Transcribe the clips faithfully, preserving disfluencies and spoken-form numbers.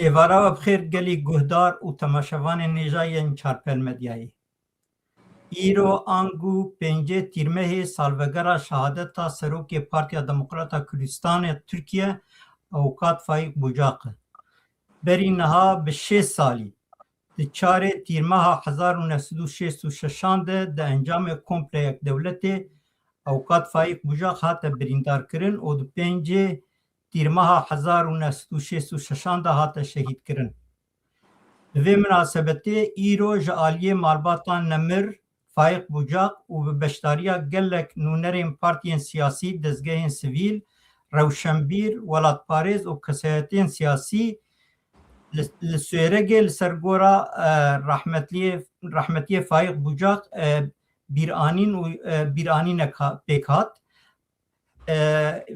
Êvara we bi xêr gelî guhdar û temaşevanên hêja yên Çarpel Medyayê. Îro ango pêncê Tîrmehê salvegera şehadeta serokê Partiya Demokrata Kurdistanê Tirkiye, Avukat Faîq Bucaq e. Berî niha bi şêst salî, di çarê Tîrmeha hezar û neh sed û şêst û şeşan de di encamê kompleyek dewletê Avukat Faîq Bucaq hate birîndarkirin û di pêncê Tîrmeha hezar û neh sed û şêst û şeşan de hate şehîdkirin. Bi vê minasebetê îro ji aliyê malbatan nemir Faîq Bucaq û bi beşdariya gelek nûnerên partiyên siyasî, dezgehên sivîl, rewşenbîr, welatparêz û kesayetiyên siyasî li, li Suêregê li ser gora, e, rahmetliyê, rahmetiyê Faîq Bucaq, e, bîranîn û, e, bîranînek ha-, pêk hat. E,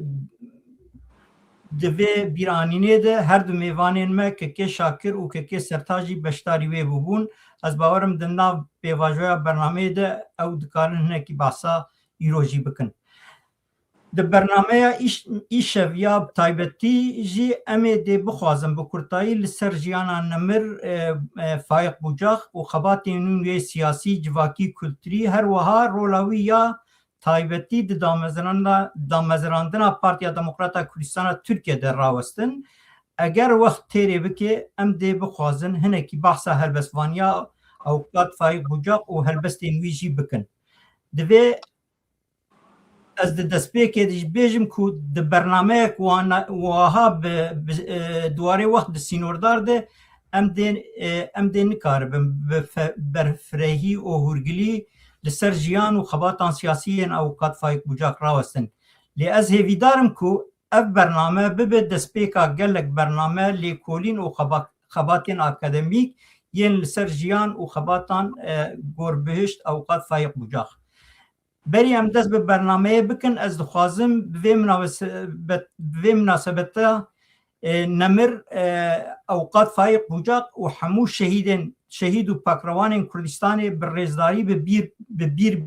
di vê bîranînê de her du mêvanên me Kekê Şakir û Kekê Sertac jî beşdarî wê bûbûn. Ez bawerim di nav pêvajoya bernameyê de ew dikarin hinekî behsa îro jî bikin. Di bernameya îş-, îşev ya taybetî jî em ê dê bixwazin bi kurtayî li ser jiyana nemir, e, e, Faîq Bucaq û xebatên nû yê siyasî, civakî, kulturî, her wiha rola wî ya taybetî di dameziranda-, damezirandina Partiya Demokrata Kurdistana Tirkiye de rawestin. Eger wext têrê bike, em dê bixwazin hinekî behsa helbestvaniya Avukat Faîq Bucaq û helbestên wî jî bikin. Divê ez di destpêkê de jî bêjim ku di bernameyek wana-, waha bi, bi, e, di warê wext di sînordar de em dê, e, em dê nikaribin bi fe-, berfirehî û hûrgilî li ser jiyan û xebatan siyasî yên Avukat Faîq Bucak rawestin. Lê ez hêvîdar im ku ev bername bibe destpêka gelek bername lêkolîn û xeba-, xebatên akademîk yên li ser jiyan û xebatan, e, gorbihişt Avukat Faîq Bucak. Berî em dest bi bernameyê bikin, ez dixwazim bi vê minasebet-, bi vê minasebeta, e, nemir, e, Avukat Faîq Bucak û hemû şehîdên, şehîd û pakrewanên Kurdistanê bi rêzdarî bi bîr, bi bîr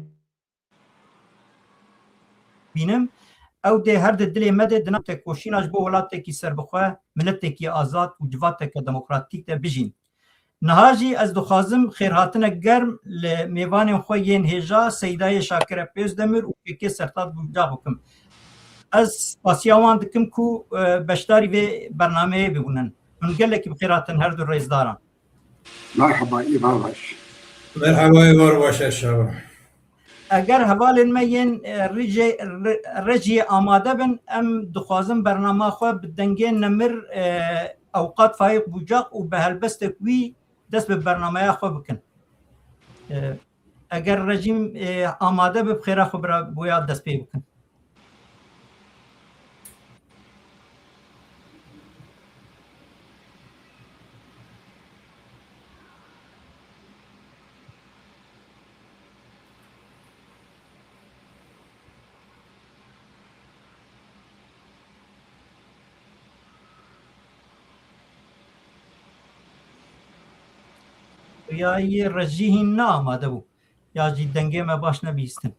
bînim. Ew dê her di dilê me de di nav tekoşîna ji bo welatekî serbixwe, miletekî azad û civateke demokratîk de bijîn. Niha jî ez dixwazim xêrhatinek germ li mêvanên xwe yên hêja Seydayê Şakir Epêzdemir û Kekê Sertac Bucak bikim. Ez spasiya wan dikim ku, e, beşdarî vê bernameyê bibûnin. Hûn gelekî bi xêr hatin her du rêzdaran. Merhaba, êvar baş. Merhaba, êvar baş, eşaba. Eger hevalên me yên, e, rêje-, re-, rejiyê amade bin, em dixwazin bernama xwe bi dengê nemir, e, Avukat Faîq Bucak û bi helbestek wî dest bi bernameya xwe bikin. E, eger rejîm, e, amade be, bi xêra xwe bira boya dest pê bikin. Ya yê rejî hîn ne amade bû. Ya jî dengê me baş nebihîstin.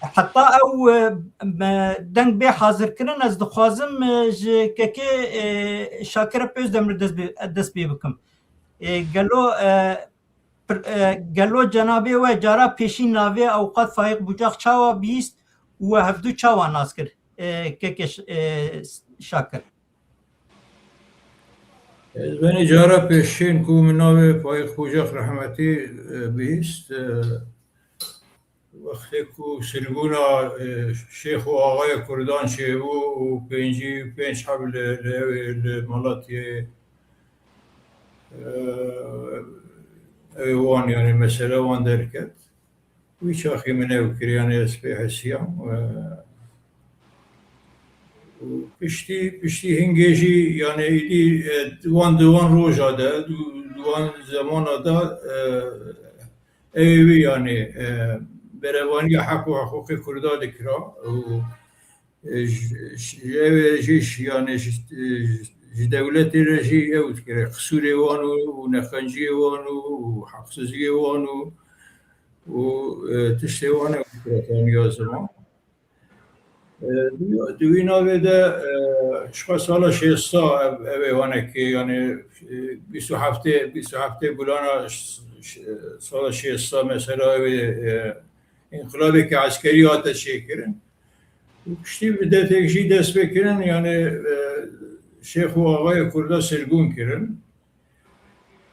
Heta ew, e, me deng bê hazirkirin, ez dixwazim, e, ji Kekê, e, Şakir Epêzdemir dest bê, dest pê bikim. E, gelo, e, pir-, e, gelo cenabê we cara pêşî navê Avukat Faîq Bucak çawa bihîst û we hevdu çawa nas kir, e, Kekê Ş-, e, Şakir? Ez benî cara pêşîn ku min navê Faîq Bucak rehmetî, e, bihîst, e, wextê ku sirgûna, e, şêx û axayê Kurdan çêbû û pêncî û pênc heb li, li, li Malatiyê, e, ew wan, yani mesele wan derket. Wî çaxê min ew kir, yani ez pê hesiyam. E, û piştî, piştî hingê jî, yani êdî, e, di wan, di wan roja de, di, di wan zemana de, e, ew ê wî, yani, e, berevaniya heq û hiqûqê Kurda dikira û, e, ji, ji, ew ê jî, yani ji, e, ji dewletê re jî ew dikire, qisûrê wan û, û neqenciyê wan û, û heqsiziyê wan û, û, e, tiştê wan ew dikire, taniya ziman. Di wî navê de, e, ji xwe sala şêsta ev, ev ê wanekê, yani, e, bîst û heftê, bîst û heftê Gulana ş-, ş-, sala şêsta mesela ev ê, e, înqilabeke eskerî hate çêkirin. Û piştî bi detek jî dest pê kirin, yani, e, şêx û axayê Kurda sirgûn kirin.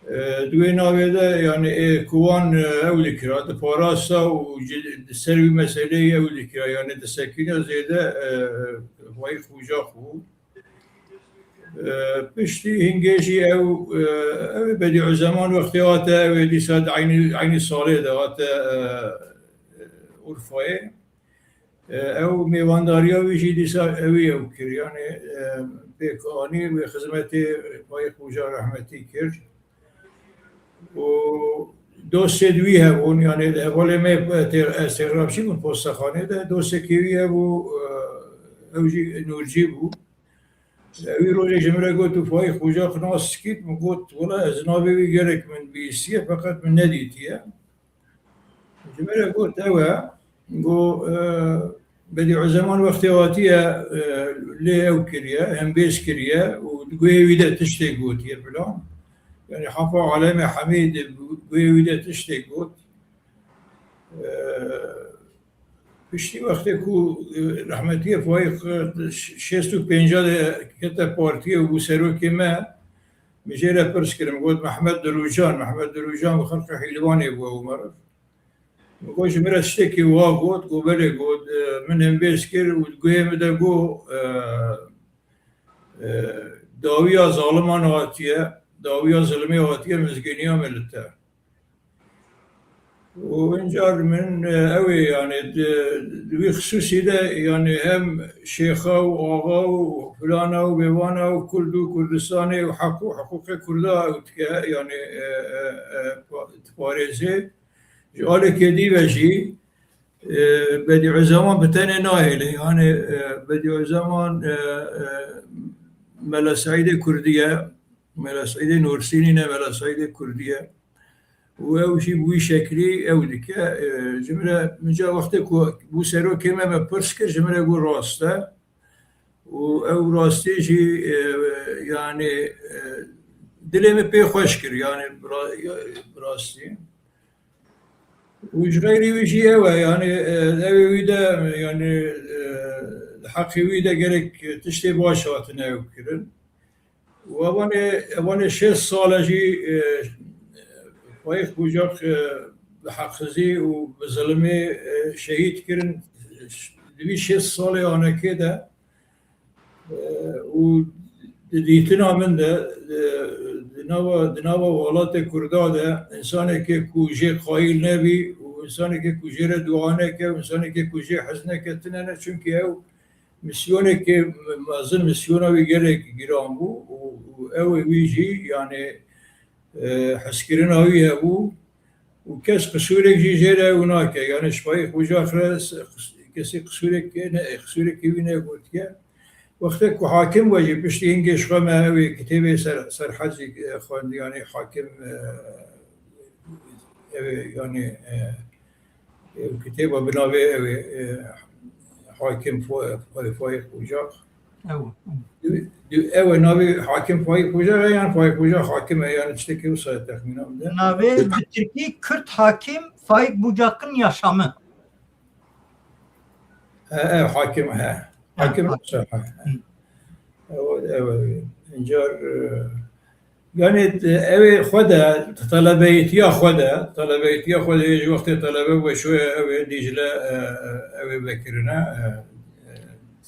E, di wê navê de, yani, ê, ku wan, e, ew dikira, diparasta û ci-, di ser wî meseleyê ew dikira, yani, disekiniya zêde, e, Faîq Bucaq bû. E, piştî hingê jî ew, e, ew Bedîuzeman wextê hate, ew ê dîsa di eynî, eynî salê de hate, e, Urfayê. E, ew mêvandariya wî jî dîsa ewî ew kir. Yani, e, pêk anî wê xizmetê Faîq Bucaq rehmetî kir. Û dostê di wî hebûn, yani hevalê me, e, tê-, ez têxirapçî bûn postexanê de, dostekî wî hebû, e, ew jî Nûrcî bû. Ewî rojek ji min re got, "Tu Faîq Bucaq nas dikî?" Min got, "Wela ez navê wî gelek min bihîstiye, feqet min nedîtiye." Ji min re got, "Ew e." Got, e, Bedîuzeman wextê hatiye, e, lê ew kiriye, hembêz kiriye û di guhê wî de tiştê gotiye filan. Yani hefa aleme hemî di guhê wî de tiştê got. E, piştî wextê ku, e, rehmetiyê Faîq, e, şêst û pênc de kete partiyê û bû serokê me, min jê re pirs kirin, got, "Mehmet Dilûcan, Mehmet Dilûcan bi xelqê Hîlwanê bû ew meriv." Min got, "Ji min re tiştekî wiha got?" Got, "Belê," got, "e, min hembêz kir û di guhê min de got, e, e, dawiya zaliman hatiye, dawiya zilimê hatiye mizgîniya min li te." Û incar min, e, ew ê, yani, di, di wî xisûsî de, yani, hem şêxa û axa û filana û bêvana û Kurd û Kurdistanê û heq û hiqûqê Kurda ew dike, yani, e, e, e, pa-, diparêze. Ji alekê dî ve jî, e, Bedîuzeman bi tenê nahêle. Yani, e, Bedîuzeman, e, e, Mela Seîdê Kurdî ye, Mela Seîdê Nûrsînî ne, Mela Seîdê Kurdî ye. Û ew jî bi wî şeklî ew dike. E, ji min re, min ca wextê ku bû serokê me, me pirs kir, ji min re got, "Rast e." Û ew rastî jî, e, yani, e, dilê min pê xweş kir, yani, bi ra-, ya, bi rastî. Û ji xeyrî wî jî ew e, yani, e, ew ê wî de, yani, e, di heqê wî de gelek tiştê baş hatine ew kirin. Û evanê, evanê şêst sal e jî, e, Faîq Bucaq, e, bi heqsizî û bi zilimê, e, şehîd kirin. Di vî şêst salê anekê de, e, û di dîtina min de, e, di nava, di nava welatê Kurda de însanekê ku jê qayîl nebî û însanekê ku jê re dua neke û însanekê ku jê hez neke tune ne, çunkî ew misyonekê mezin, misyona wî gelek giran bû û, û ew ê wî jî, yani, e, hezkirina wî hebû û kes qisûrek jî jê re ew nake. Yani ji Faîq Bucaq re s-, qis-, kesî qisûrek ne, qisûrekî wî negotiye. Wextê ku hakim bû jî piştî hingê ji xwe me ew ê kitêbê ser, Serhecî, e, xwend, yani hakim, e, ew ê, yani, e, Ew kitêba bi navê ew ê, e, Hakim Fa-, Fa-, Faîq Bucaq. Ew. Di, di, ew ê navê Hakim Faîq Bucaq e, yan Faîq Bucaq Hakim e, yani tiştekî wisa ye texmîna min de. Navê bi tirkî Kürt Hakim Faik Bucak'ın Yaşamı. He, ew Hakim, he. He, Hakim Hakim. Wisa, he. Hı. Ew, ew, ew. Încar, e, Yani, ew ê xwe de, telebeyîtiya xwe de, telebeyîtiya xwe de, ji wextê telebe bû, şoye ew ê Dîcle, e, e, ew ê vekirine, e, e,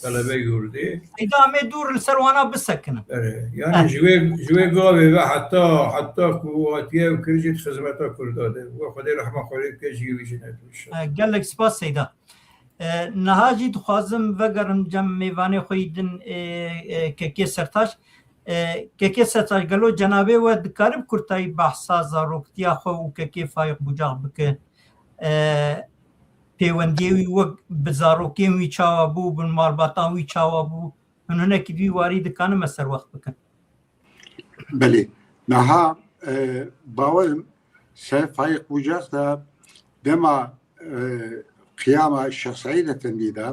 telebe yurdê. Seyda em ê dûr li ser wana bisekinin. Erê, yani, eh, ji wê, ji wê gavê ve heta, heta ku hatiye ew kir jî di xizmeta Kurda de. We Xwedê rehma xwe lê bike, jî wî jî nedir inşallah. Eh, gelek spas Seyda. E, niha jî dixwazim vegerim cem mêvanê xwe yî din, e, e, Kekê Sertaş. E, Kekê Sertaş, gelo cenabê we dikare bi kurtayî behsa zaroktiya xwe û Kekê Faîq Bucaq bike? E, pêwendiyê wî wek bi zarokên wî çawa bû, bi malbatan wî çawa bû? Hûn hinekî di wî warî dikanin me serwext bikin? Belê. Niha, e, bawerim ser Faîq Bucaq de dema, e, qiyama Şêx Seîd Efendî de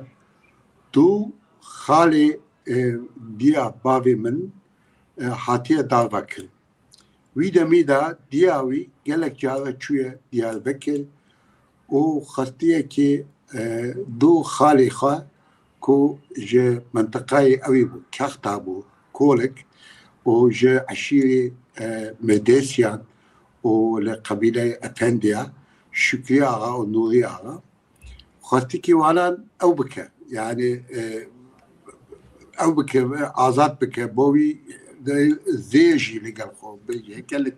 Du xalê, e, diya bavê min, e, hatiye darvekirin. Wî demî de diya wî gelek cara çûye Diyarbekir û xwestiyekî, e, du xalê xwe ku ji mintiqayê ewî bû, Kexta bû, Kolik, û ji eşîrê, e, Mirdêsiyan û li qebîleyê Efendiya, Şükrî Axa û Nûrî Axa, xwestikî wanan ew bike. Yani, e, ew bike, azad bike. Bo wî de zê jî li gel xwe bi gelek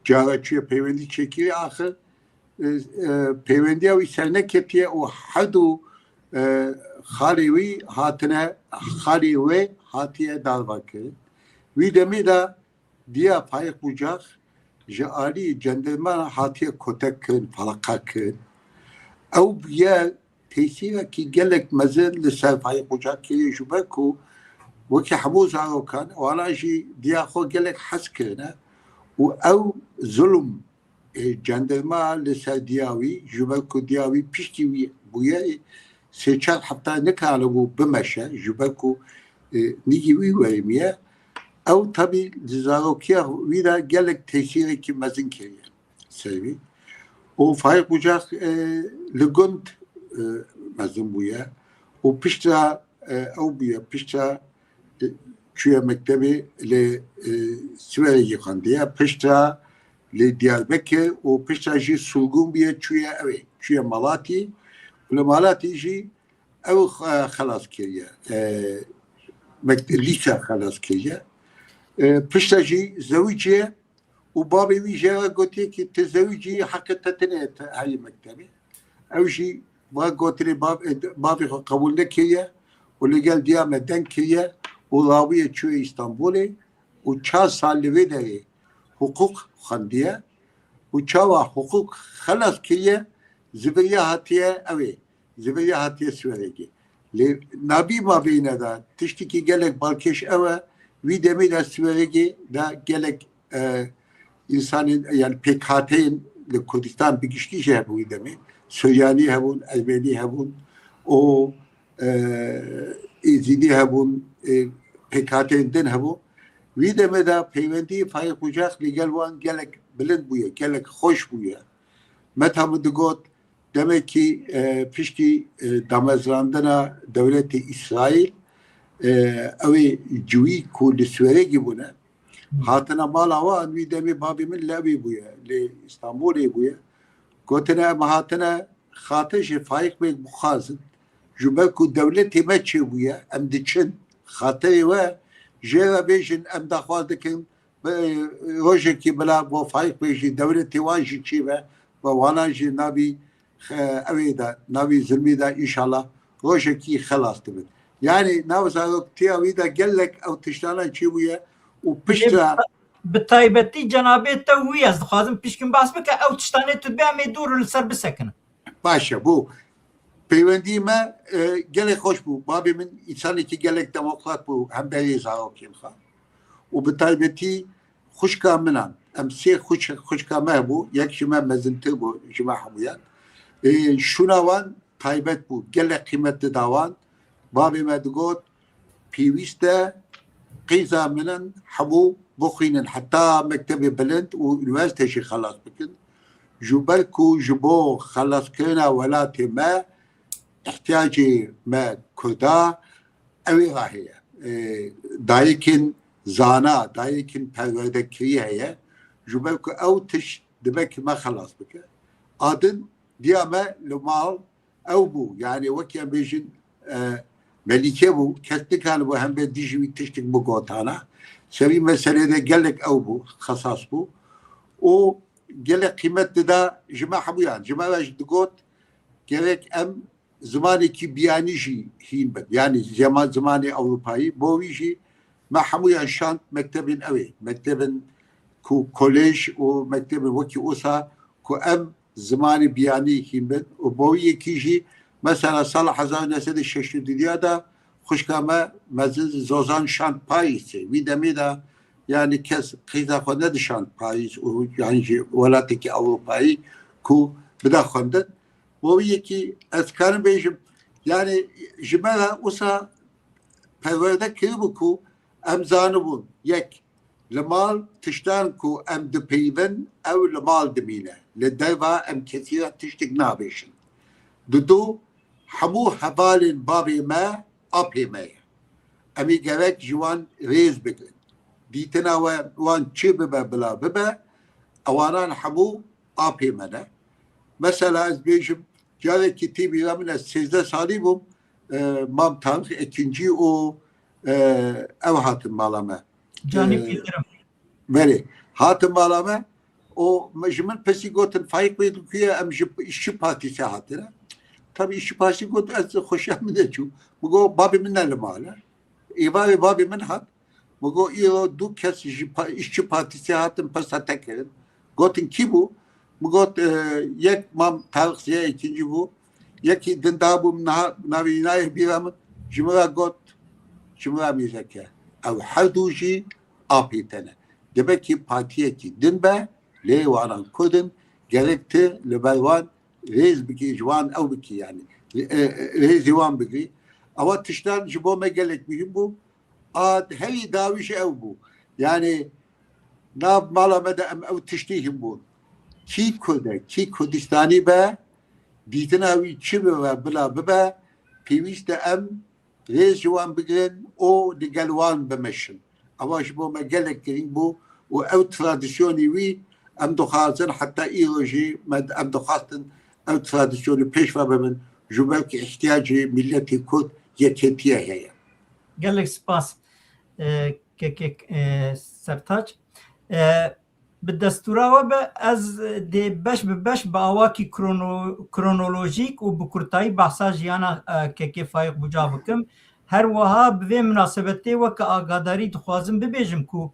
cara çûye peywendî çêkirî. Axir, e, e, peywendiya wî serneketiye û her du, e, xalê wî hatine, xalê wê hatiye darvekirin. Wî demê de diya Faîq Bucak ji alî cendirmeyan hatiye kotek kirin, feleqa kirin. Ew bûye tesîrekî gelek mezin li ser Faîq Bucak kiriye, ji ber ku wekî hemû zarokan, wana jî diya xwe gelek hez kirine û ew zulm, e, cendirma li ser diya wî, ji ber ku diya wî piştî wî bûye, sê çar hefta nikaribû bimeşe, ji ber ku, e, nigî wî werimiye. Ew tevî di zarokiya wî de gelek tesîrekî mezin kiriye ser wî. Û Faîq Bucak, e, li gund, e, mezin bûye. Û piştre, e, ew bûye, piştre, e, çûye mektebê li, e, Siwerekê xwendiye. Piştre li Diyarbekir û piştre jî surgûn bûye, çûye ewê, çûye Malatî. Û li Malatî jî ew, e, xelas kiriye. E, mekte-, lîse xelas kiriye. E, piştre jî zewiciye û babê wî jê re gotiye ki tu zewicî, heqê te tine, te herî mektebê. Ew jî va gotinê bav-, e, bavê xwe qebûl nekiriye û li gel diya me deng kiriye û rawiye çûye Îstanbulê û çar sal li vê derê hiqûq xwendiye û çawa hiqûq xelas kiriye, ziviriya hatiye ewê, ziviriya hatiye Siwerekê. Lê nabî mabeyne de tiştekî gelek balkêş ew e, wî demê de Siwerekê de gelek, e, însanên, yani pêkhateyên li Kurdistan bi giştî jî hebû wî demê. Suryanî hebûn, Ermenî hebûn, û, e, Êzîdî hebûn, e, pêkhateyên din hebû. Wî demê de peywendî Faîq Bucak li gel wan gelek bilind bûye, gelek xweş bûye. Meta min digot, demekî, e, piştî, e, damezrandina dewletê Îsraîl, e, ew ê ciwî ku li Siwerekê bûne, hatine mala wan, wî demê babê min li ewê bûye, li Îstanbulê bûye. Gotine, em hatine xatir ji Faîq Bêg bixwazin, ji ber ku dewletê me çêbûye, em diçin, xatirê we, jê re bêjin, em daxwaz dikin, bi, rojekî bila bo Faîq Bêg jî dewletê wan jî çêbe, ve wana jî navî, e, ewê de, navî zilmî de înşallah rojekî xelas dibin. Yani nav zarotiya wî de gelek ew tiştana çêbûye û piştre. Bi taybetî cenabê te wî ez dixwazim pişkin behs bike, ew tiştanê tu dibê em ê dûr li ser bisekinin. Baş e, bû peywendî me, e, gelek xweş bû. Babê min însanekî gelek demokrat bû, hemberî zarokên xwe. Û bi taybetî xwişka min an. Em sê xwişk-, xwişka me hebû, yek ji me mezintir bû, ji me hemûyan. E, şûna wan taybet bû, gelek qîmet dida wan. Babê me digot, pêwîst e qîza min in hemû bixwînin, heta mektebê bilind û unîversîte jî xelas bikin. Ji ber ku ji bo xelaskirina welatê me, ihtiyacê me Kurda ew ê re heye. E, dayikên zana, dayikên perwerdekirî heye. Ji ber ku ew tişt dibe ki me xelas bike. A din diya me li mal ew bû. Yani wekî em bêjin, e, melîke bû. Kes nikanibû hember dijî wî tiştik bigotana. Ser vî meselê de gelek ew bû, xesas bû. Û gelek qîmet dida ji me hemûyan. Ji me re jî digot, gerek em zimanekî biyanî jî hîn bin. Yani zema-, zimanê Ewropayî. Bo wî jî me hemûyan şand mektebên ewê. Mektebên ku kolej û mektebên wekî wisa ku em zimanê biyanî hîn bin. Û bo wî yekî jî mesela sala hezar û neh sed û şeştî û du de xwişka me mezin Zozan şand Parîsê. Wî demê de yani kes qîza xwe nedişand Parîs û yan jî welatekî Ewropayî ku bida xwendin. Bo wî yekî ez karim bêjim, Yani ji me re wisa perwerde kiribû ku em zanibûn, yek, li mal tiştan ku em dipeyivin, ew li mal dimîne. Li derva em kesî re tiştik nabêjin. Didu, hemû hevalên bavê me apê me ye. Em ê gerek ji wan rêz bigrin. Dîtina we wan çi bibe bila bibe, ewanan hemû apê me ne. Mesela ez bêjim, carekî tê bîra min, ez sêzdeh salî bûm, e, Mam Tarix Ekincî û, e, ew hatin mala me. Canî E, Yildirim. Belê, hatin mala me. O me- ji min pirsî, gotin, Faîq Bey li ku ye? Em ji Îşçi Partîsê hatine. Tabî Îşçi Partîsê got, ez xweşiya min de çû. Min got, babê min ne li mal e. Êvarê babê min hat. Min got, îro du kes ji pa- Îşçi Partîsê hatin pirsa te kirin. Gotin, kî bû? Min got, e, yek Mam Tarix Ziya Ekincî bû. Yekî din da bû, min niha navê wî nayê bîra min. Ji min re got, ji min re mîzek e. Ew her du jî apê te ne. Demek ki partiyekî din be, lê wanan Kurd in, gerek tu li ber wan rêz bikî, ji wan ew bikî yani. E, e, rêzê wan bigirî. Ewa tiştan ji bo me gelek muhîm bû. A, herî dawî jî ew bû. Yani nav mala me de em ew tiştî hîn bûn. Kî Kurd e, kî Kurdistanî be, dîtina wî çi bibe, bila bibe, pêwîst e em rêz ji wan bigirin û li gel wan bimeşin. Ewa ji bo me gelek girîng bû û ew tradisyonî wî em dixwazin heta îro jî me, em dixwastin ew tradisyonî pêş ve bibin, ji ber ku îhtiyacê miletê Kurd yekêtiyê heye. Gelek spas, e, kekek, e, Sertaç. E, Bi destûra we be, ez dê beş bi beş bi awakî krono-, kronolojîk û bi kurtayî behsa jiyana, e, kekê Faîq Bucaq bikim. Her wiha bi vê minasebetê weke agadarî dixwazim bibêjim ku,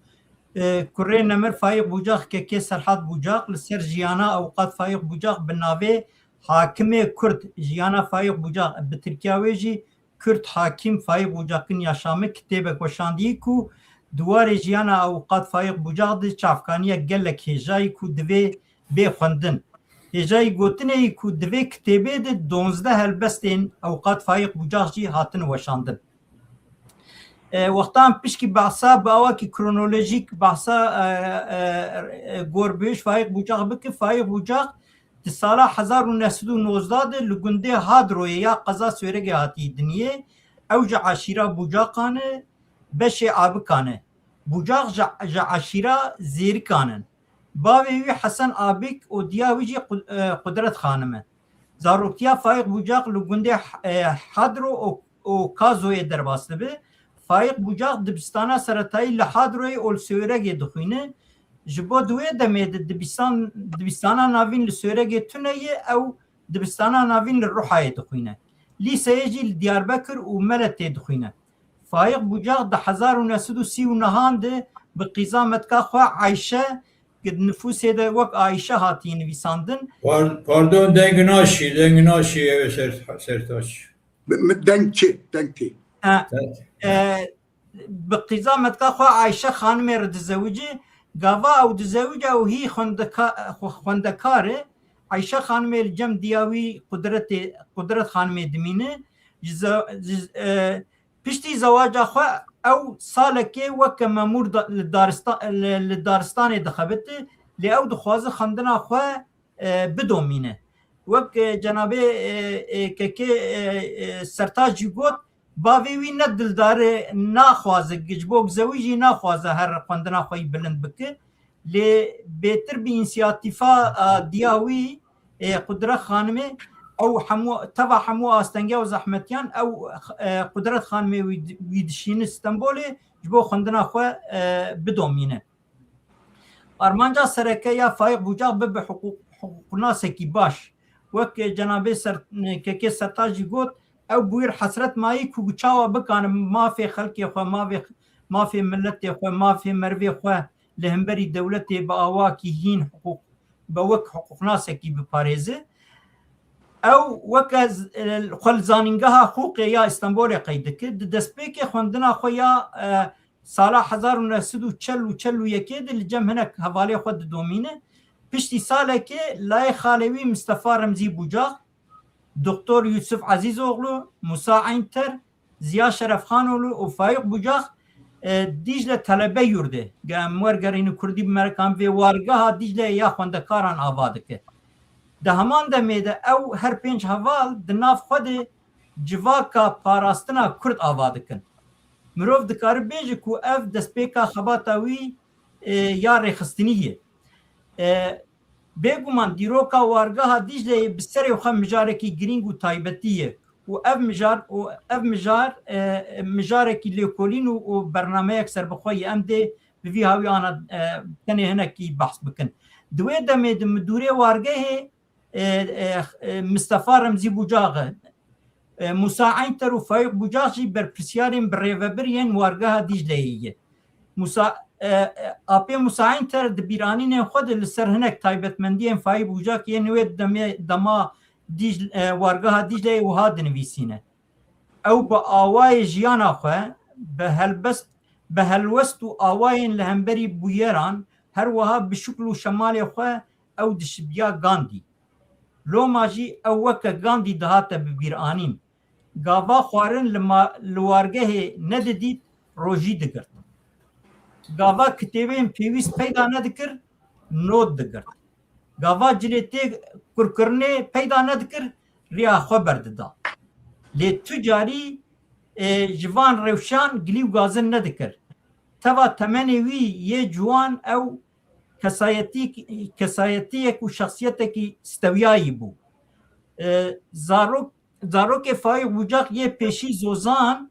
e, kurê nemir Faîq Bucaq, kekê Serhat Bucaq, li ser jiyana Ewqat Faîq Bucaq bi navê Hakimê Kurd, Jiyana Faîq Bucaq, bi tirkiya wê jî Kürt Hakim Faîq Bucak'ın Yaşamı kitêbek weşandî ku di warê jiyana Ewqat Faîq Bucak de çavkaniyek gelek hêjayî ku divê bê xwendin. Hêjayî gotinê yî ku di vê kitêbê de donzdeh helbestên Ewqat Faîq Bucak jî hatin weşandin. E, wextan pişkî behsa bi awakî kronolojîk behsa, e, e, e, gor bi Faîq Bucak bike, Faîq Bucak di sala hezar û neh sed û nozdeh de li gundê Hadroyê ya qeza Sêwregê hatiye diniyê. Ew ji eşîra Bucakan e, beşê Abikan e. Bucak ji, ji eşîra Zêrikan in. Bavê wî Hesen Abik û diya wî jî Qu-, e, Qudret Xanim e. Zaroktiya Faîq Bucak li gundê, e, Hadro û, û Kazoyê derbas dibe. Faîq Bucak dibistana seretayî li Hadroyê û li Sêwregê dixwîne. Ji bo di wê demê de dibistan-, dibistana navîn li Sêwregê tune ye, ew dibistana navîn li Ruhayê dixwîne. Lîseyê jî li Diyarbekir û Meletê dixwîne. Faîq Bucak di hezar û neh sed û sî û nehan de bi qîza metka xwe Ayşe, ki di nifûsê de wek Ayşe hatiye nivîsandin. Par-, pardon, deng naşî, deng naşî, ew ê ser, Sertaç. Bi, mi deng çi, deng tê. Ha, Evet. e, bi qîza metka xwe Ayşe Xanimê re dizewice, gava ew dizewice ew hî xwendeka-, xwe-, xwendekar e. Ayşe Xanimê li cem diya wî Qudretê, Qudret Xanimê dimîne. Ji ze-, ji, e, piştî zewaca xwe ew salekê weke memûr da-, li darista-, li, li daristanê dixebite, lê ew dixwaze xwendina xwe, e, bidomîne. Wek, e, cenabê, e, e, kekê, e, e, Sertaç jî got, bavê wî ne dildar e, naxwaze, ji bo zewicî naxwaze her xwendina xwe yî bilind bike. Lê bêtir bi însiyatîfa, a, diya wî, e, Qudret Xanimê, ew hemû, teva hemû astengiya û zehmetiyan, ew, e, Qudret Xanimê wî, wî dişîne Stenbolê, ji bo xwendina xwe, e, bidomîne. Armanca sereke ya Faîq Bucak bibe hiqûq-, hiqûqnasekî baş. Wek cenabê Ser-, Kekê Sertaç jî got, ew bi wir hesret mayî ku çawa bikane mafê xelkê xwe, mafê, mafê miletê xwe, mafê merivê xwe li hemberî dewletê bi awakî hîn hiqûq, bi wek hiqûqnasekî biparêze. Ew weke z-, e, xwe li Zanîngeha Hiqûqê ya Stenbolê qeyd dike. Di destpêkê xwendina xwe ya, e, sala hezar û neh sed û çel û çel û yekê de li cem hinek hevalê xwe didomîne. Piştî salekê layê xalê wî Mistefa Remzî Bucak, Doktor Yusuf Ezîzoglu, Musa Eynter, Ziya Şerefxanoglu û Faîq Bucak, e, Dîcle Telebe Yurdê. Ge em wergerînin kurdî bi me re, em vê wargeha Dîcleyê ya xwendekaran ava dike. Di heman demê de ew her pênc heval di nav xwe de civaka parastina kurd ava dikin. Mirov dikare bêje ku ev destpêka xebata wî, e, ya rêxistinî ye. E, Bêguman dîroka wargeha Dîcleyê bi serê xwe mijarekî girîng û taybetî ye û ev mijar, û ev mijar, e, mijarekî lêkolîn û, û bernameyek serbixwe ye. Em dê bi vî hawî ana, e, tenê hinekî behs bikin. Di wê demê de midûrê wargehê, e, e, e, Mistefa Remzî Bucax e. E, Musa Eynter û Faîq Bucax jî berpirsiyarên birêvebir yên wargeha Dîcleyê ye. Musa, e, e, Apê Musa Eynter di bîranînên xwe de li ser hinek taybetmendiyên Faîq Bucax yên wê demê, dema Dîc-, e, wargeha Dîcleyê wiha dinivîsîne. Ew bi awayê jiyana xwe, bi helbest, bi helwest û awayên li hemberî bûyeran, her wiha bi şikl û şemalê xwe ew dişibiya Gandî. Loma jî ew weke Gandî dihate bibîranîn. Gava xwarin li ma-, li wargehê nedidît, rojî digirt. Gava kitêbên pêwîst peyda nedikir, not digirt. Gava cilê tê kurkirinê peyda nedikir, riya xwe berdida. Lê tu carî, e, ji van rewşan gilî û gazin nedikir. Teva temenê wî yê ciwan ew kesayetî-, kesayetiyek û şexsiyetekî stewiyayî bû. E, zarok, zarokê Faîq Bucak yê pêşî Zozan,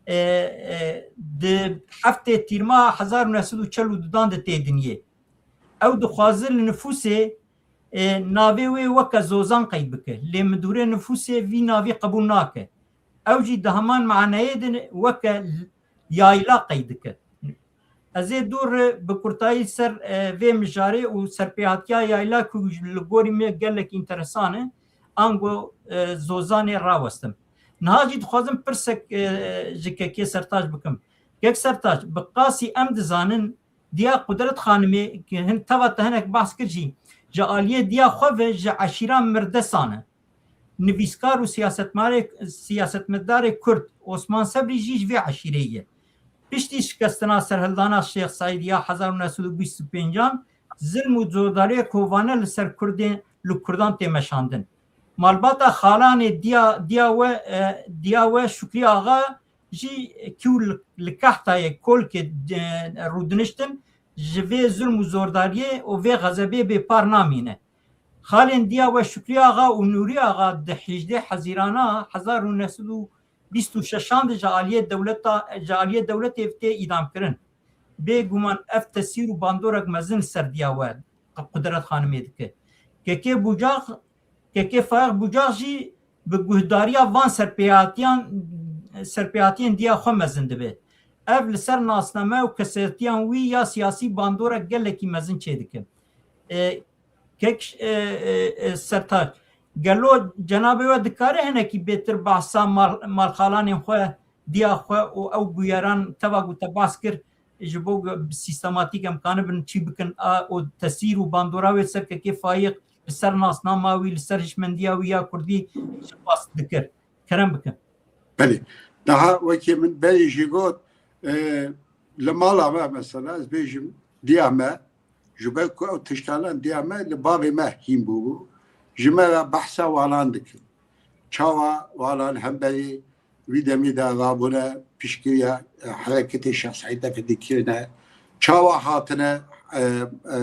e, e, di heftê Tîrmeha hezar û neh sed û çel û dudan de tê dinyê. Ew dixwaze li nifûsê, e, navê wê weke Zozan qeyd bike. Lê midûrê nifûsê vî navî qebûl nake. Ew jî di heman maneyê de weke yayla qeyd dike. Ez ê dûr bi kurtayî ser, e, vê mijarê û serpêhatiya yayla ku li gorî me gelek înteresan e, ango, e, Zozanê rawestim. Niha jî dixwazim pirsek, e, ji Kekê Sertaç bikim. Kek Sertaç, bi qasî em dizanin, Diya Qudret Xanimê, ki hin teva te hinek behs kir jî, ji aliyê diya xwe ve ji eşîra Mirdesan e. Nivîskar û siyasetmarê-, siyasetmedarê Kurd Osman Sebrî jî ji vê eşîrê ye. Piştî şikestina serhildana Şêx Seîd ya hezar û neh sed û bîst û pêncan, zilm û zordariyê kovane li ser Kurdên, li Kurdan tê meşandin. Malbata xalanê diya, diya we, e, diya we Şukrî Axa jî kî û li, li Kehtayê, Kolkê, e, rûdiniştin, ji vê zulm û zordariyê û vê xezebê bêpar namîne. Xalên diya we Şukrî Axa û Nûrî Axa di hejdê Hezîrana hezar û neh sed û bîst û şeşan de ji aliyê dewleta, ji aliyê dewletê tê îdamkirin. Bêguman ev tesîr û bandorek mezin li ser diya we Qudret Xanimê dike. Kekê Bucax, Kekê Faîq Bucax jî bi guhdariya van serpêhatiyan, serpêhatiyên diya xwe mezin dibe. Ev li ser nasname û kesetiyan wî ya siyasî bandorek gelekî mezin çêdike. E, Kek, e, e, e, Sertaç, gelo cenabê we dikare hinekî bêtir behsa mal-, malxalanên xwe, diya xwe û ew bûyeran teva ku te behs kir, ji bo ku bi sîstematîk em kanibin çî bikin, a, û tesîr û bandora wê ser Kekê Faîq, li ser nasnama wî, li ser hişmendiya wî ya kurdî, spas dikir. Kerem bikin. Belê. Daha wekî min berê jî got, e, li mala me mesela, ez bêjim, diya me, ji ber ku ew tiştanan diya me li bavê me hîn bûbû, ji me re behsa walan dikin. Çawa walan hemberî wî demî de rabûne piştgiriya, e, hereketê Şêx Seîd Efendî kirine, çawa hatine, e, e,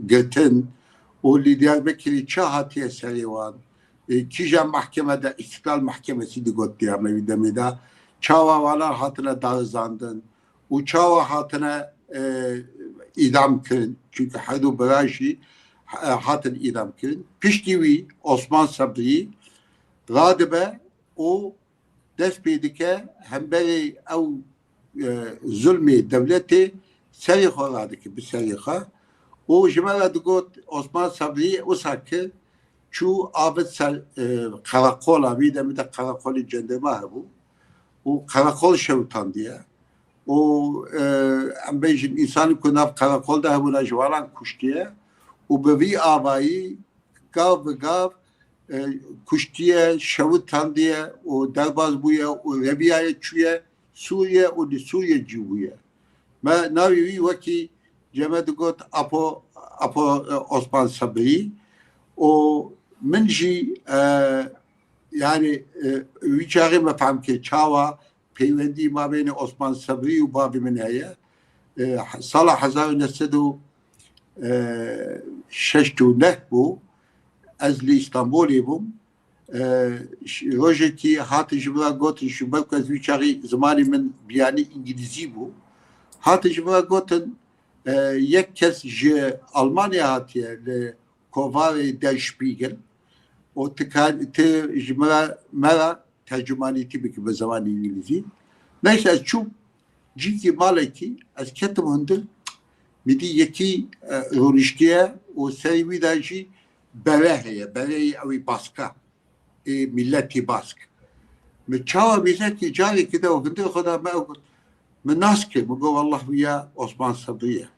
girtin û li Diyarbekirî çi hatiye serê wan, e, kîja mehkeme de, Îstiklal Mehkemesî digot diya me wî demê de, çawa walan hatine darizandin û çawa hatine, e, îdam kirin. Çunke her du bira jî, e, hatin îdam kirin. Piştî wî Osman Sebrî radibe û dest pê dike hemberî ew, e, zulmê dewletê serê xwe radike bi serê xwe û ji me re digot Osman Sebrî wisa kir çû avêt ser, e, qereqola, vî demê de qereqolê cenderma hebû û qereqol şewtandiye û, e, em bêjin însanên ku nav qereqol de hebûna ji walan kuştiye û bi vî avayî gav bi gav, e, kuştiye, şewitandiye û derbaz bûye û reviyaye çûye Sûriye û li Sûriye cî bûye. Me navê wî wekî ceme digot Apo, Apo, e, Osman Sebrî û min jî, e, yani, e, wî çaxê me fehm kir çawa peywendî mabênê Osman Sebrî û bavê min heye. E, sala hezar û neh sed û şeştê û neh bû. Ez li Îstanbulê bûm. E, ş-, rojekî hate ji min re gotin, ji ber ku ez wî çaxî zimanê min biyanî îngilîzî bû. Hate ji min re gotin, e, yek kes ji Almanya hatiye li kovarê Der Spiegel û tu kar-, tu ji min re, me re tercümanîtî bike bi zemanê îngilîzî. Neyse ez çûm cîkî malekî, ez ketim hundir, min dî yekî, e, rûniştiye û serê wî de jî bere heye, bereyê ew ê baska, ê miletî bask. Min çawa mîzekî carekî de û hundirê xwe da me ew got, min nas kir, min got, wallah wî ya Osman Sebrî ye.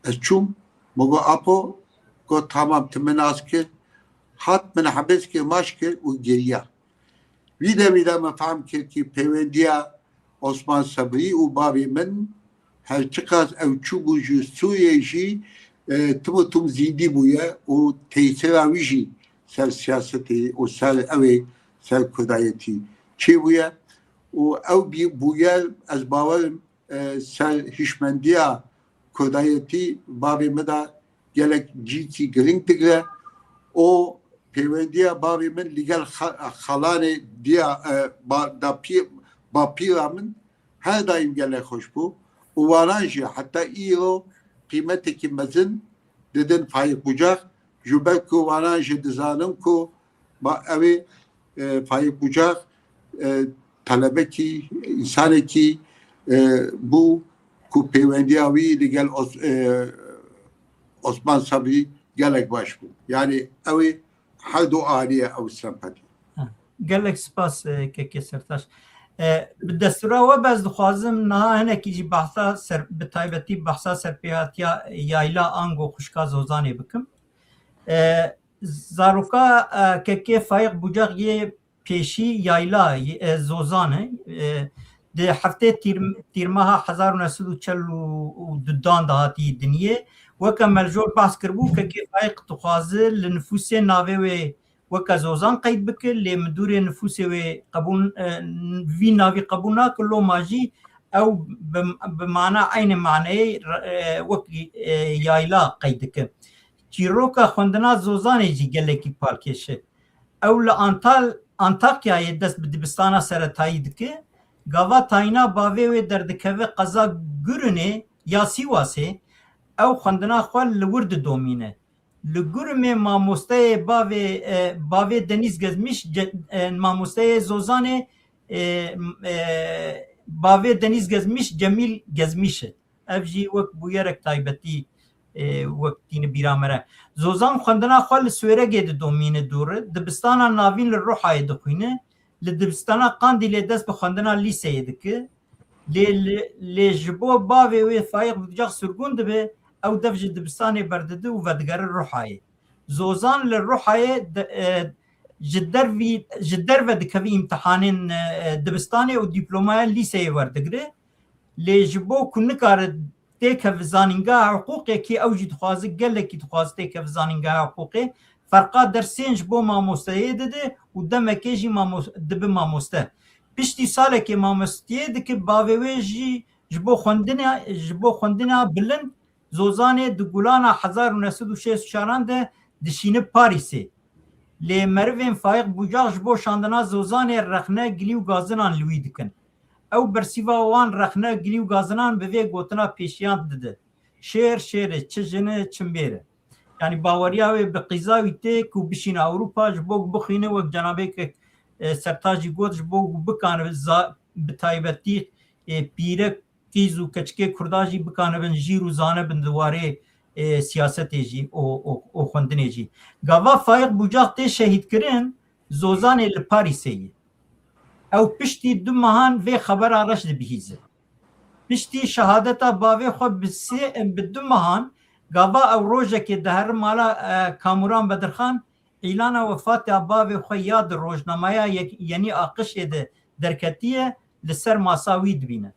Ez çûm, min got, Apo, got, tamam, tu min nas kir. Hat min hebes kir, maç kir û geriya. Vî demî de me fehm kir kî peywendiya Osman Sebrî û bavê min her çiqas ew çûbû ji Sûriyê jî, e, tim û tim zîndî bûye û tesîra wî jî ser siyasetê û ser ew ê ser kurdayetî çêbûye û ew bî-, bûyer ez bawer im, e, ser hişmendiya kurdayetî bavê min de gelek cîkî girîng digire û pêwendiya bavê min li gel xa-, xalanê diya, e, ba-, da pî-, bapîra min her daîm gelek xweş bû û wanan jî heta îro qîmetekî mezin didin Faîq Bucak, ji ber ku wanan jî dizanin ku ba-, ew ê, e, Faîq Bucak, e, telebekî, însanekî, e, bû ku pêwendiya wî li gel Os-, e, Osman Sebrî gelek baş bû. Yani ew ê her du aliyê ew sempatî. Ha, gelek spas, e, Kekê Sertaş. E, bi destûra we be ez dixwazim niha hinekî jî behsa ser, bi taybetî behsa serpêhatiya yayla ango xwişka Zozanê bikim. E, zaroka, e, Kekê Faîq Bucak yê pêşî yayla, e, Zozan e. E, di heftê tîr-, tîrmeha hezar û neh sed û çel û dudan de hatî diniyê. Weke me li jor behs kiribû, Kekê Faîq dixwaze li nifûsê navê wê weke Zozan qeyd bike, lê midûrê nifûsê wê qebûl, e, vî navî qebûl nake, loma jî ew bi, bi mana eynê maneyê, e, wek, e, yayla qeyd dike. Çîroka xwendina Zozanê jî gelekî palkêş e. Ew li Antal-, Antakyayê dest bi dibistana seretayî dike. Gava tayîna bavê wê derdikeve qeza Gurinê ya Sîwasê, ew xwendina xwe li wir didomîne. Li Gurimê mamosteyê bavê, e, bavê Denîz Gezmîş, ce-, e, mamosteyê Zozanê, e, e, bavê Denîz Gezmîş, Cemîl Gezmîş e. Ev jî wek bûyerek taybetî, e, wek tîne bîra me re. Zozan xwendina xwe li Swêregê didomîne dûr e. Dibistana navîn li Ruhayê dixwîne. Li dibistana Qandîlê dest bi xwendina lîseyê dike. Lê, lê, lê ji bo bavê wê Faîq Bucak sirgûn dibe, ew dev ji dibistanê berdide û vedigere Ruhayê. Zozan li Ruhayê de, e, ji dervî, ji derve dikeve îmtihanên, e, dibistanê û dîplomaya lîseyê werdigire. Lê ji bo ku nikare têkeve zanîngeha hiqûqê, kî ew jî dixwaze, gelekî dixwaze têkeve zanîngeha hiqûqê, ferqa dersên ji bo mamosteyê dide û demekê jî mamos-, dibe mamoste. Piştî salekê mamosteyê dike, bavê wê jî ji bo xwendina, ji bo xwendina bilind Zozanê di Gulana hezar û neh sed û şêst û çaran de dişîne Parîsê. Lê merivên Faîq Bucak ji bo şandina Zozanê rexne gilî û gazinan li wî dikin. Ew bersîva wan rexne gilî û gazinan bi vê gotina pêşiyan dide: Şêr, şêr e, çi jin e, çi mêr e. Yanî baweriya wê bi qîza wî tê ku bişîne Ewropa ji bo ku bixwîne, wek cenabê ke, e, Sertac jî got, ji bo ku bikane za-, bi taybetî, e, pîrek, qîz û keçikê Kurda jî bikanibin jîr û zane bin di warê, e, siyasetê jî û, û, û xwendinê jî. Gava Faîq Bucak tê şehîdkirin, Zozanê li Parîsê ye. Ew piştî du mehan vê xebera reş dibihîze. Piştî şehadeta bavê xwe bi sê, bi du mehan, gava ew rojekê dihere mala, e, Kamuran Bedirxan, îlana wefatê bavê xwe ya di rojnameya yek-, Yenî Aqişê de derketiye, li ser masa wî dibîne.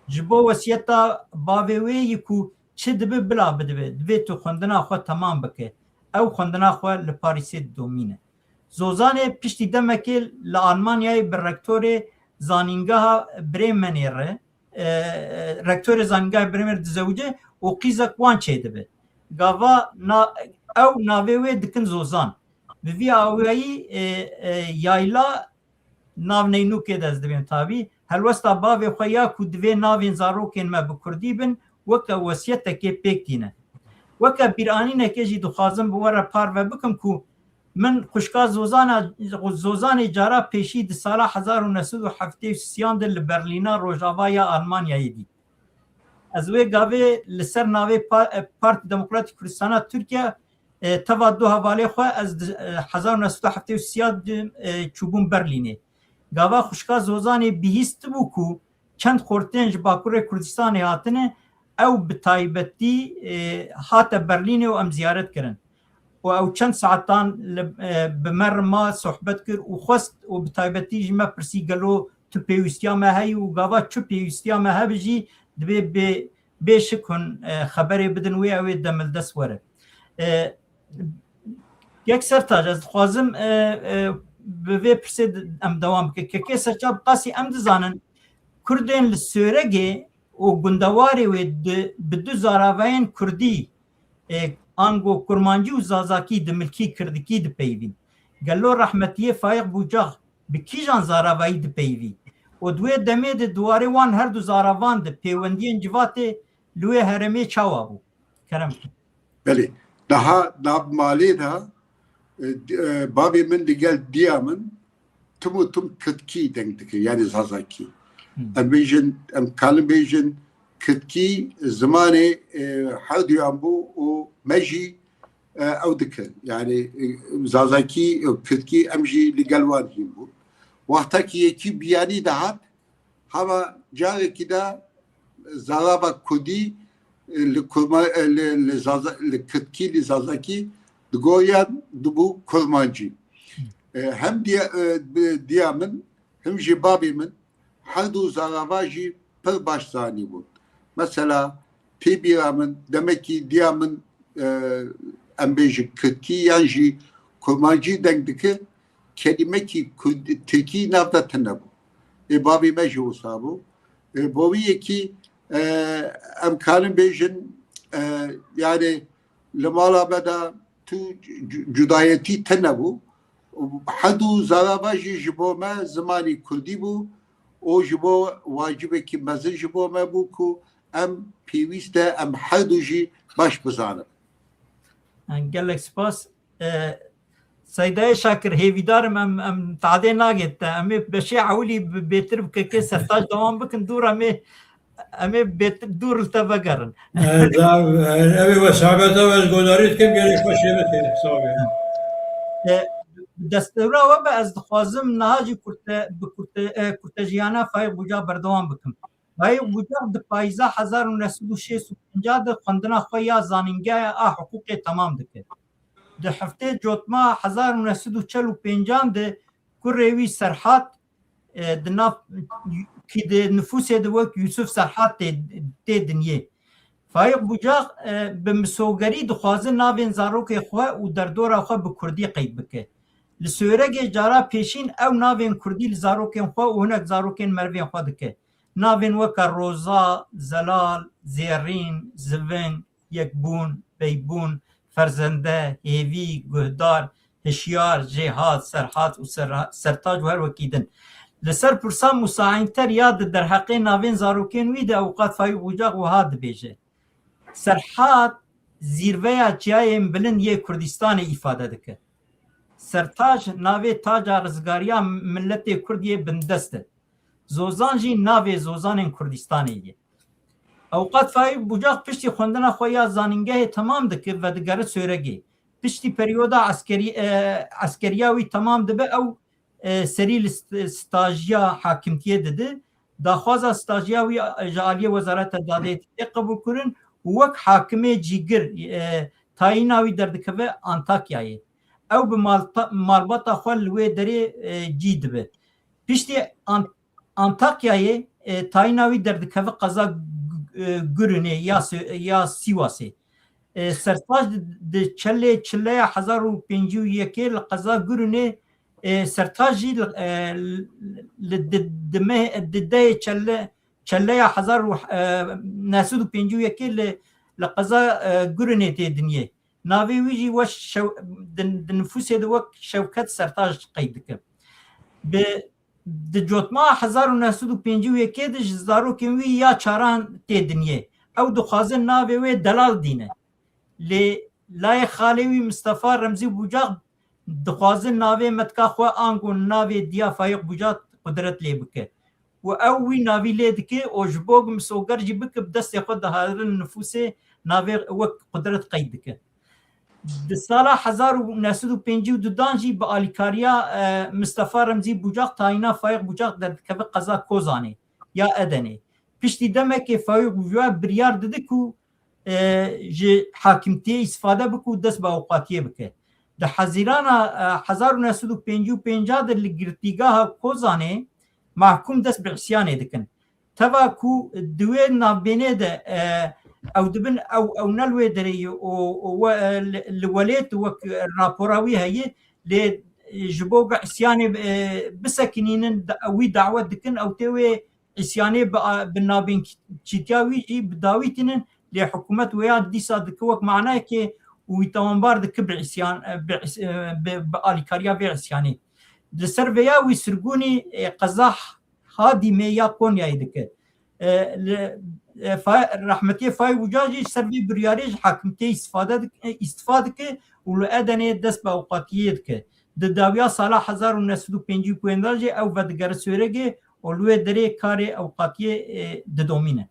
Ji bo wesiyeta bavê wê yî ku çi dibe bila bidibe, divê tu xwendina xwe temam bike. Ew xwendina xwe li Parîsê didomîne. Zozanê piştî demekê li Almanyayê bi rektorê zanîngeha Bremenê re, e, e, rektorê zanîngeha Bremenê dizewice û qîzek wan çêdibe. Gava na-, ew navê wê dikin Zozan. Bi vî awayî, e, e, yayla nav neynûkê de ez dibêm tabî. Helwesta bavê xwe ya ku divê navên zarokên me bi kurdî bin, weke wesiyetekê pêk tîne. Weke bîranînekê jî dixwazim bi we re parve bikim ku min xwişka Zozana, Zozanê cara pêşî di sala hezar û neh sed û heftê û sêyan de li Berlîna rojava ya Almanyayê dît. Ez wê gavê li ser navê Pa-, Partî Demokratîk Kurdistana Tirkiye, e, teva du hevalê xwe ez di, e, hezar û neh sed û heftê û sêyan de, e, çûbûm Berlînê. Gava xwişka Zozanê bihîstibû ku çend xortiyên ji Bakurê Kurdistanê hatine, ew bi taybetî, e, hate Berlînê û em ziyaret kirin. Û ew çend saetan li, e, bi me re ma sohbet kir û xwest û bi taybetî ji me pirsî, gelo tu pêwîstiya me heyî û gava çi pêwîstiya me hebe jî divê bê, bê şik hûn, e, xeberê bidin wê, ew ê demildest were. E, Kek Sertac, ez dixwazim, e, e, bi vê pirsê di-, em dewam bikin. Kekê Sertac, bi qasî em dizanin, Kurdên li Sêwregê û gundewarê wê di, bi du zaravayên kurdî, e, ango kurmancî û zazakî di milkî kirdikî dipeyivîn. Gelo rehmetiyê Faîq Bucak bi kîjan zaravayî dipeyivî? Û di wê demê de di warê wan her du zaravan de pêwendiyên civatê li wê herêmê çawa bû? Kerem. Belê. Daha nav malê de, e, di-, e, bavê min digel diya min tim û tim kirdkî deng dike, yani zazakî. Hmm. Em bêjin, em kalim bêjin kirdkî zimanê, e, her duyan bû û me jî, e, ew dikin. Yani, e, zazakî, e, kirdkî em jî li gel wan hîn bûn. Wexta ki yekî biyanî dihat, hema carekî de zarava kurdî, e, li kurma-, e, li, li zaza-, li kirdkî, li zazakî digoriyan dibû kurmancî. E, hem diya, e, bi-, diya min, hem jî babê min her du zarava jî pir baş zanîbûn. Mesela, tê bîra min, demekî diya min, e, em bêjin kirdkî yan jî kurmancî deng dike, kelîmekî kurd-, tirkî nav de tune bû. Ê bavê me jî wisa bû. Ê, bo wî yekî, e, em karin bêjin, e, yani li mala me de tu cu-, cudayetî tune bû. Her du zarava jî ji bo me zimanî kurdî bû û ji bo wacibekî mezin ji bo me bû ku em pêwîst e em her du jî baş bizanin. Gelek spas. E, Seydayê Şakir, hêvîdar im em, em tadê nagê te. Em ê beşê ewilî bi-, bêtir bi kekê Sertac dewam bikin. Dûr em ê, em ê bêtir dûr li te vegerin. E, da, e, ew ê wesabeta ez godarî dikim, gelê xwe şêve tê. Sağ ol. E, destewra we be, ez dixwazim niha jî kurte, bi kurte, e, kurtejiyana Faîq Buca berdewam bikim. Faîq Bucak di payîza hezar û neh sed û şêst û pênc de xwendina xwe ya zanîngeha a hiqûqê temam dike. Di heftê Cotma hezar û neh sed û çel û pênc de kurê wî Serhat, e, di nav, kî di nifûsê de wek Yûsif Serhat tê, tê dinyê. Faîq Bucak, e, bi misogerî dixwaze navên zarokê xwe û derdora xwe bi kurdî qeyd bike. Li Sêwregê cara pêşîn ew navên kurdî li zarokên xwe û hinek zarokên merivên xwe dike. Navên weke Roza, Zelal, Zêrîn, Zivin, Yekbûn, Beybûn, Ferzende, Hêvî, Guhdar, Hişyar, Jêhat, Serhat û Serra-, Sertac û her wekî din. Li ser pirsa Musa Înter ya di derheqê navên zarokên wî de Ewqat Faîq Bucak wiha dibêje: Serhat zîrveya çiyayên bilind yê Kurdistanê îfade dike. Sertac navê taca rizgariya miletê Kurd yê bindest e. Zozan jî navê zozanên Kurdistanê ye. Ewqat Faîq Bucak piştî xwendina xwe ya zanîngehê temam dike, vedigere Sêwregê. Piştî peryoda eskerî-, e, eskeriya wî temam dibe, ew, e, serî li st-, stajiya hakimtiyê dide. Daxwaza stajiya wî, e, ji aliyê Wezareta Dadê tê qebûlkirin û wek hakimê cîgir, e, tayîna wî derdikeve Antakyayê. ew bi malta-, malbata xwe li wê derê, e, cî dibe. Piştî An-, Antakyayê, e, tayîna wî derdikeve qeza Gu-, e, Gurunê ya Sê-, ya Sîwasê. E, Sertaç di, di çelê çileya hezar û pêncî û yekê li qeza Gurunê, e, Sertaç jî li, e, li di, di meh-, di dehê çele-, çeleya hezar û, e, neh sed û pêncî û yekê li, li qeza, e, Gurunê tê dinyê. Navê wî jî weş Şew-, di, di nifûsê de wek Şewket Sertaç qeyd dike. Bi, di cotma hezar û neh sed û pêncî û yekê de ji zarokên wî ya çaran tê dinyê. Ew dixwaze navê wê delal dîne. Lê layê xalê wî Mistefa Remzî Bucak dixwaze navê metka xwe ango navê diya Faîq Bucak qudret lê bike. Û ew wî navî lê dike û ji bo misoger jî bike, bi destê xwe diharin nifûsê navê wek qudret qeyd dike. Di sala hezar û neh sed û pêncî û du dan jî bi alîkariya, e, Mistefa Remzî Bucak tayîna Faîq Bucak derdikeve qeza Kozanê ya Edenê. Piştî demekê Faîq Bucak biryar dide ku, e, ji hakimtiyê îstifade bike û dest bi awqatiyê bike. Di Hezîrana, e, hezar û neh sed û pêncî û pênc de li girtîgeha Kozanê mahkûm dest bi îsyanê dikin. Teva ku di wê navbênê de, e, ew dibin, ew, ew ne li wê derê ye û, û we, e, li, li welêt wek rapora wî heye, lê ji bo ku îsyanê, e, bisekinînin, da-, wî dawet dikin, ew tê wê îsyanê bi, bi navbênçîtiya wî jî bi dawî tînin, lê hikûmet wêya dîsa dike wek manayekê û wî tawanbar dike bi îsyan, e, bi îs-, e, bi, bi alîkariya vê îsyanê. Li ser vêya wî sirgûnî, e, qeza Hadîmê ya Konyayê dike. E, li, e, Fa-, rehmetiyê Faîq Bucak jî ser vê biryarê ji hakimtiyê îstifa dik-, e, îstifa dike û li Edenê dest bi ewqatiyê dike. Di dawiya sala hezar û neh sed û pêncî û pênc de jî ew vedigere Swêrêgê û li wê derê karê ewqatiyê, e, didomîne.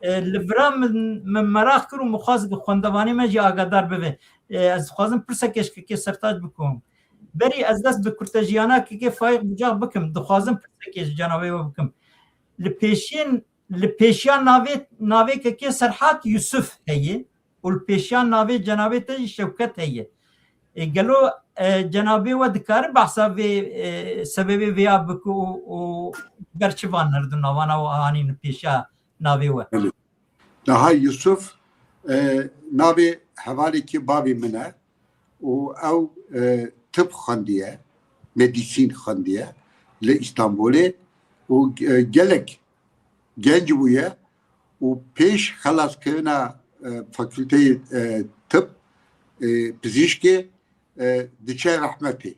E, li vira min, min meraq kir û min xwest xwendevanê me jî agadar bibe. E, ez dixwazim pirsekê ji kekê Sertaç bikim. Berî ez dest bi kurtejiyana kekê Faîq Bucak bikim, dixwazim pirsekê ji cenabê we bikim. Li pêşiyên, li pêşiya navê, navê kekê Serhat Yusuf heye û li pêşiya navê cenabê te jî Şewket heye. E, gelo, e, cenabê we dikare behsa vê, e, sebebê vêya bike û, û ber çi van her du navana we anîn pêşiya navê we? Belê. Niha Yusuf, e, navê hevalekî bavê min e û ew, e, tib xwendiye, medîsîn xwendiye li Îstanbulê û, e, gelek genc bûye û pêş xelaskirina, e, fakülteyê, e, tib, e, pizîşkê, e, diçe rehmetê.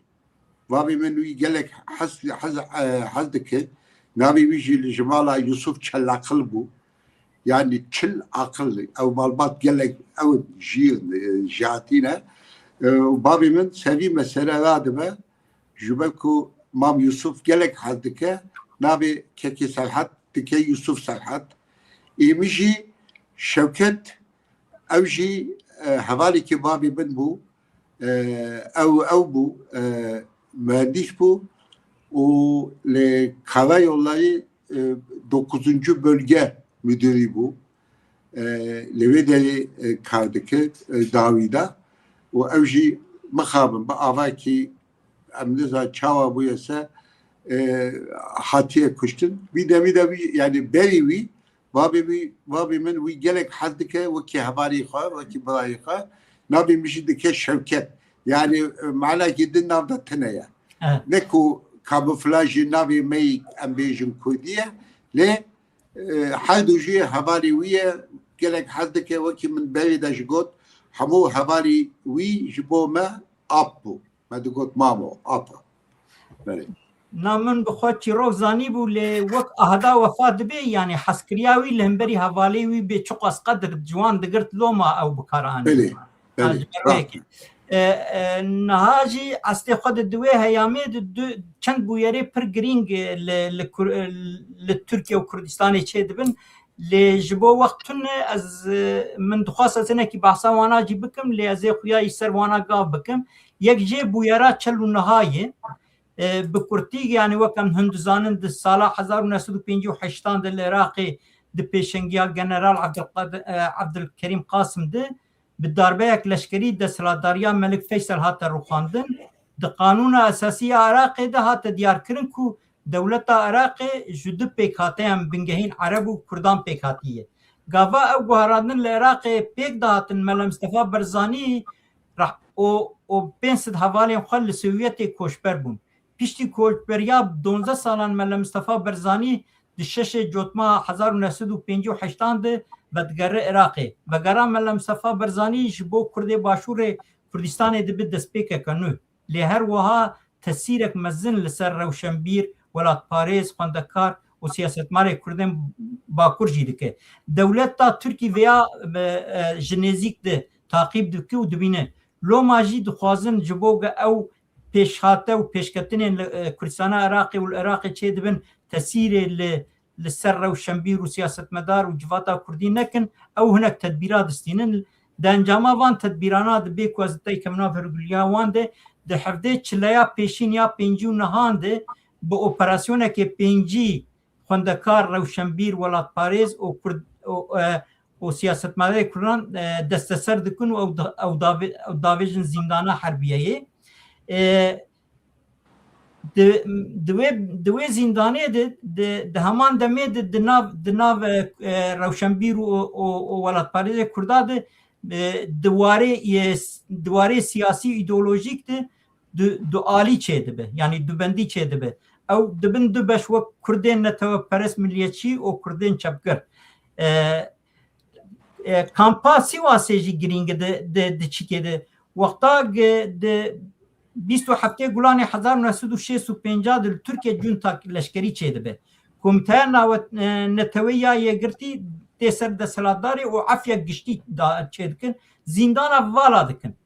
Bavê min wî gelek hez, hez, e, hez dike. Navê wî jî li ji mala Yusuf Çelaqil bû. Yani çil aqil, ew malbat gelek ew jî, e, ji hatî ne. E, bavê min sevî mesele radibe. Ji ber ku Mam Yusuf gelek hez dike, navê kekê Serhat dike Yusuf Serhat. Ê min jî Şewket, ew jî, e, hevalekî bavê min bû. E, ew, ew bû, e, mühendîs bû û li Karayolları, e, dokuzuncu bölge müdürü bû. E, li wê derê, e, kar dikir, e, dawî de. Û ew jî mixabin bi avakî, em nizan çawa bûye se, e, hatiye kuştin. Vî demî de wî, yani berî wî, bavê wî, bavê min wî gelek hez dike, wekî hevalê xwe, wekî birayê xwe. Navê min jî dike Şewket. Yani, e, manakî din nav de tine ye. Evet. Ne ku kamuflajê navê me yî em bêjin Kurdî ye, lê, e, her du jî hevalê wî ye, gelek hez dike, wekî min berê de jî got, hemû hevalê wî ji bo me ap bû. Me digot mamo, apa. Belê. Na min bi xwe çîrok zanîbû, lê wek ahda wefa dibê, yani hezkiriya wî li hemberî hevalê wî bê çiqas qedir ciwan digirt loma ew bi kar anî. Belê, Ha, belê. ji ber wê yekê. E, e, niha jî eslê xwe di di wê heyamê di du çend bûyerê pir girîng, e, li, li Kur-, e, li Tirkiye û Kurdistanê çê dibin. Lê ji bo wext tune ez, e, min dixwest ez hinekî behsa wana jî bikim, lê ez ê xuya î ser wana gav bikim. Yek jê bûyera çel û niha ye. E, bi kurtî, yani wek em hin dizanin di sala hezar û neh sed û pêncî û heştan de li Iraqê di pêşengiya General Abdulqad-, e, Abdulkerîm Qasim de bi darbeyek leşkerî desthilatdariya Melik Feysel hate rûxandin. Di Qanûna Esasî ya Iraqê de hate diyarkirin ku dewleta Iraqê ji du pêkhateyan bingehîn Ereb û Kurdan pêk hatiye. Gava ew guherandin li Iraqê pêk dihatin, Mela Mistefa Barzanî reh-, û, û pênc sed hevalên xwe li Sovyetê koçber bûn. Piştî koçberiya donzdeh salan Mela Mistefa Barzanî di şeşê Cotmeha hezar û neh sed û pêncî û heştan de vedigere Iraqê. Vegera Mela Mistefa Barzanî ji bo Kurdê Başûrê Kurdistanê dibe destpêkeke nû. Lê her wiha tesîrek mezin li ser rewşenbîr, welatparêz, xwendekar û siyasetmarê Kurdên Bakur jî dike. Dewleta Tirkî vêya, e, e, ji nêzîk de taqîb dike û dibîne. Loma jî dixwazin ji bo ge ew pêşhate û pêşketinên li, e, Kurdistana Iraqê û li Iraqê çêdibin tesîrê li, li ser rewşenbîr û siyasetmedar û civata Kurdî nekin, ew hinek tedbîra distînin. Di encama van tedbîrana dibê ku ez teykem nav hûrgiliya wan de, di hevdê çileya pêşîn ya pêncî û nehan de bi operasyonekê pêncî xwendekar, rewşenbîr, welatparêz û Kurd û, e, û siyasetmedarê Kurdan, e, desteser dikin û ew da-, ew davê-, ew davêjin zîndana herbiyeyê. E, di, di wê, di wê zîndanê de, di, di heman demê de di nav, di nav, e, e, rewşenbîr û, û, û welatparêzê Kurda de, e, di warê, e, di warê siyasî, îdeolojîk de du, dualî çêdibe, yanî dubendî çêdibe. Ew dibin du beş wek Kurdên neteweperest milliyetçî û Kurdên çepgir. E, e, kampa Sîwasê jî girîng e di, di, di çikê de. Wexta ge-, di bîst û heftê Gulanê hezar û neh sed û şêst û pênc de li Tirkiye cunta leşkerî çêdibe. Komîteya Nawe-, e, Neteweyî ya Yekgirtî tê ser desthilatdarê û efya giştî da çêdikin. Zîndana vala dikin.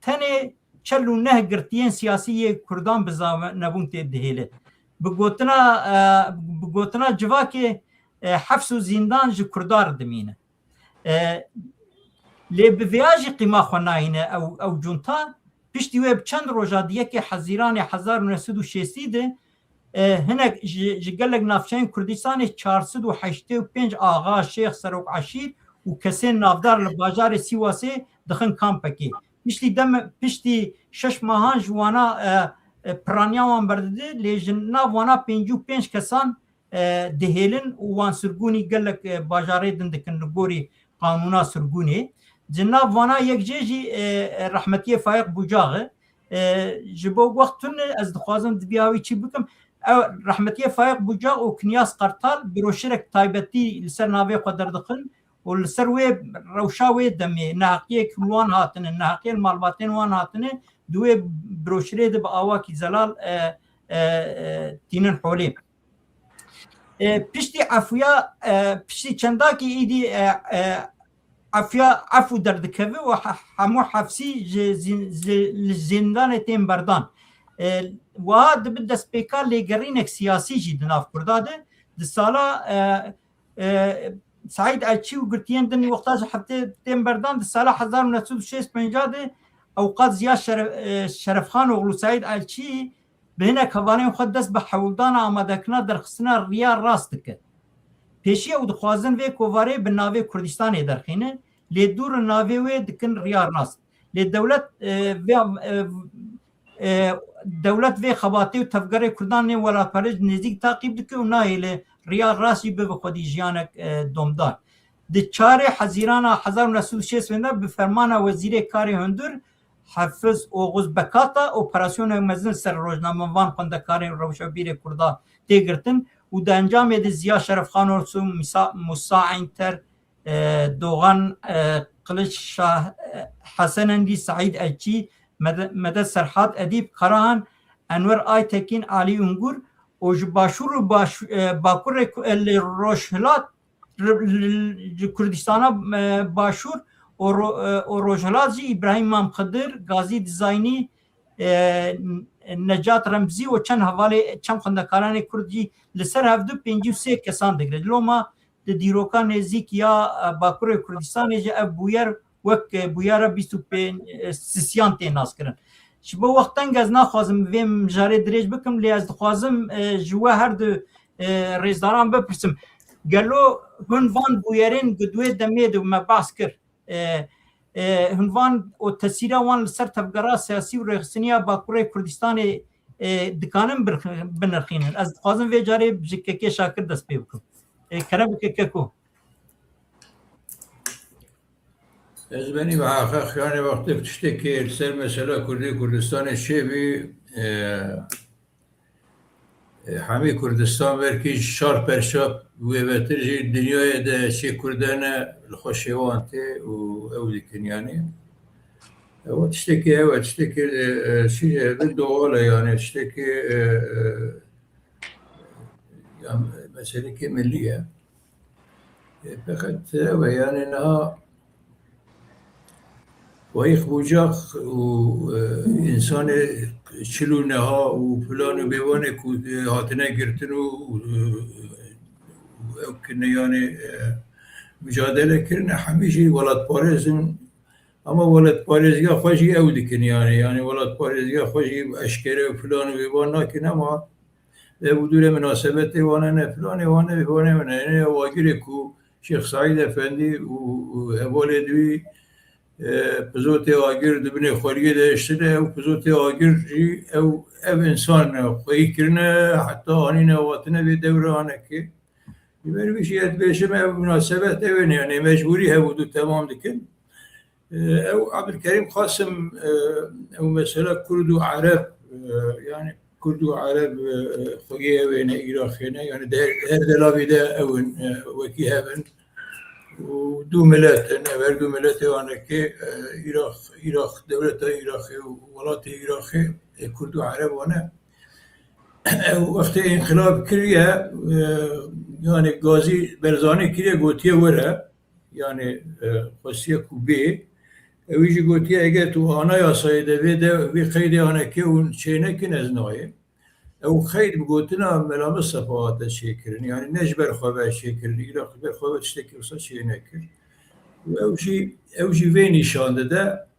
Tenê çel û neh girtiyên siyasî yê Kurdan bi zanebûn tê dihêle. Bi gotina, e, bi gotina civakê, e, hefs û zîndan ji Kurda re dimîne. E, lê bi vêya jî qîma xwe nayîne ew, ew cunta. Piştî wê bi çend roja di yekê Hezîranê hezar û neh sed û şêstî de, e, hinek ji, ji gelek navçeyên Kurdistanê çar sed û heştê û pênc axa, şêx, serok eşîr û kesên navdar li bajarê Sîwasê dixin kampekê. Piştî dem, piştî şeş mehan ji wana, e, e, piraniya wan berdide, lê ji nav wana pêncî û pênc kesan, e, dihêlin û wan sirgûnî gelek, e, bajarê din dikin li gorî qanûna sirgûnê. Ji nav vana yek jê jî, e, e, rehmetiyê Fayiq Bucax e. E, ji bo wext tune ez dixwazim di vîya wî çî bikim. Ew rehmetiyê Fayiq Bucax û Kinyas Qartal broşirek taybetî li ser navê xwe derdixin û li ser wê rewşa wê demê, neheqiyê ku li wan hatine, neheqiyê li malbatên wan hatine, di wê broşirê de bi awakî zelal, e, e, e, tînin holê. E, piştî efûya, e, piştî çendakî îdî, e, e, efûya, efû derdikeve û he-, hemû hefsî ji zîn-, ji, li zîndanê tên berdan. E, wiha dibe destpêka lêgerînek siyasî jî di nav Kurda de. Di sala, e, e, Seîd Elçî û girtiyên din wexta ji heftê tên berdan, di sala hezar û neh sed û şêst û pênc de Ewqat Ziya Şeref-, e, Şerefxanoğlu, Seîd Elçî, bi hinek hevalên xwe dest bi hewldana amadekirina derxistina Riya Rast dike. Pêşî ew dixwazin vê kovarê bi navê Kurdistanê derxîne, lê dû re navê wê dikin Riya Rast. Lê dewlet, e, vê, e, e, dewlet vê xebatê û tevgerê Kurdan ên welatparêz nêzîk taqîb dike û nahêle Riya Rast jî bibe xwedî jiyanek, e, domdar. Di çarê Hezîrana hezar û neh sed û şêst û pênc de bi fermana Wezîrê Karê Hundir Hefiz Oğuz Bekata operasyonek mezin ser rojnamevan, xwendekarên rewşenbîrê Kurda tê girtin û di encamê de Ziya Şerefxanoğlu, Misa-, Musa Eynter, e, Doğan, e, Kılıç Şah, e, Hesen Endî, Seîd Elçî, Mede-, Medet Serhat, Edîp Karahan, Enwer Aytekin, Alî Ungur û ji Başûr û Baş-, e, Bakurê ku-, e, li Rojhilat, r-, l-, ji Kurdistana, e, Başûr û Ro-, e, û Rojhilat jî Îbrahîm Mam Xidir, Gazî Dizaynî, e, Necat Remzî û çend hevalê, çend xwendekaranê Kurd jî li ser hevdu pêncî û sê kesan digire. Loma di dîroka nêzîk ya, e, Bakurê Kurdistanê jî ev bûyer wek, e, bûyera bîst û pênc, e, sisiyan tê naskirin. Ji bo wext teng ez naxwazim vê mijarê dirêj bikim, lê ez dixwazim, e, ji we her du, e, rêzdaran bipirsim. Gelo hûn van bûyerên ku di wê demê de me behs kir, e, E, hûn van û tesîra wan li ser tevgera siyasî û rêxistiniya Bakurê Kurdistanê, e, dikanin bir-, binirxînin? Ez dixwazim vê carê ji Kekê Şakir dest pê bikim. E, kerem bike Keko. Ez benî bi heqeq, yani wextê tiştekê li ser mesela Kurdê Kurdistanê çêbî, e, e, hemî Kurdistan belkî ji çar perça wêvetir jî dinyayê de çê Kurdene li xweşê wan tê û ew dikin yani. Ew tiştekî ew e, tiştekî, e, e, çi, e, bin doğal e yani, tiştekî, e, e, ya meselekî milî ye. E, feqet ew e, yani niha Faîq Bucak û, e, însanê çil û neha û filan û bêvanê ku, e, hatine girtin û, e, û ew kirine, yani, e, mücadele kirine, hemî jî welatparêz in. Ama welatparêziya xwe jî ew dikin, yani, yani welatparêziya xwe jî eşkere û filan û bêvan nakin, ama ev û dûre minasebetê wane ne filanê wane, wane wane. Ene ya Agirê ku Şêx Seîd Efendî û, û hevalê dûî, e, pizotê Agir di binê xweliyê de hiştine, ew pizotê Agir jî ew, ev însan xweyî kirine, heta anîne hatine vê dewre anekê. Ji ber vî jî ez dibêjim ev minasebet ew ên, yani mecbûrî hev û du temam dikin. E, ew Abdulkerîm Qasim, e, ew mesela Kurd û Ereb, e, yani Kurd û Ereb, e, xweyê ew êne, Iraqê ne, yani di her, her delavî de ew in, e, wekî hev in. Û du milet in, ev her du miletê anekê, e, Iraq, Iraq, dewleta Iraqê û welatê Iraqê, e, Kurd û Ereb wane. Ew wextê înqilab kiriye, e, yani Gazî Berzanî kiriye, gotiye were. Yani, e, xwestiye ku bê. Ew jî gotiye, eger tu anayasayê de vê de, vê qeydê anekê hûn çênekin, ez nayêm. Ew qeyd bi gotina Mela Mistefa hate çêkirin. Yani ne ji ber xwe ve çêkirin. Îraq ji ber xwe ve tiştekî wisa çênekir. Û ew jî, ew jî vê nîşan dide.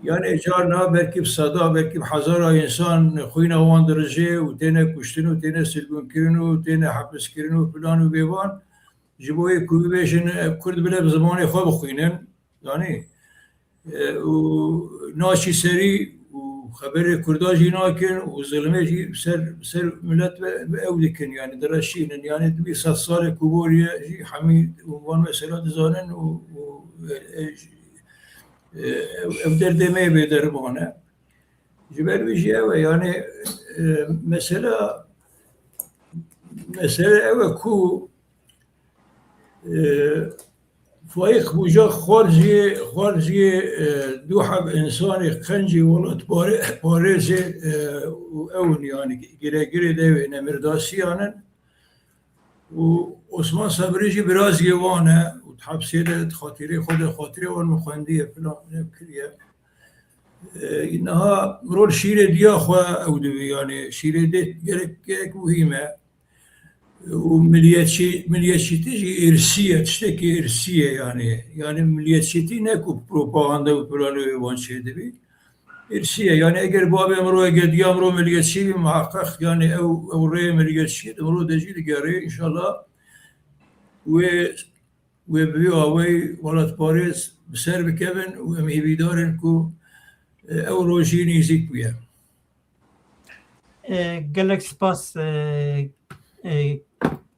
Yani carna belkî bi seda, belkî bi hezara însan xwîna wan dirijê û têne kuştin û têne sirgûnkirin û têne hepiskirin û filan û bêvan. Ji bo yê ku bibêjin, e, Kurd bile bi zimanê xwe bixwînin, yanî, e, û naçî serî û xeberê Kurda jî nakin û zilmê jî ser, ser milet ve, ve ew dikin, yanî direşînin. Yanî di vî sed salê ku boriye jî hemî û van mesela dizanin û, û, e, e, ev, ev derdê me yê bêderman e. Ji ber vî jî ew e, yanî, e, mesela, mesele ew e ku, e, Faîq Bucak xwar jî, xwar jî, e, du heb însanê qencî welat pare-, parêzê, e, û ew in, yanî giregirê de ew ê nemirdasiyan in. Û Osman Sebrî jî birazgê wan e û di hepsê de di xatirê xwe de, xatirê wan min xwendiye, filan, ne kiriye. E, niha mirov şîrê diya xwe ew divê, yanî şîrê dê gerek, gerek muhîm e. Û miliyetçî-, miliyetçîtî jî îrsî ye, tiştekî îrsî ye, yanî. Yanî miliyetçîtî ne ku propaganda û planê wê wan çêdibî. Îrsî ye. Yanî eger bavê mirov, eger diya mirov miliyetçî bî, muheqeq, yanî ew, ew rêyê miliyetçî di mirov de jî digerê, înşallah wê, wê bi vî awayî welatparêz bi ser bikevin û em hêvîdar in ku, e, ew rojî nêzîk bûye. E, gelek spas, e, e,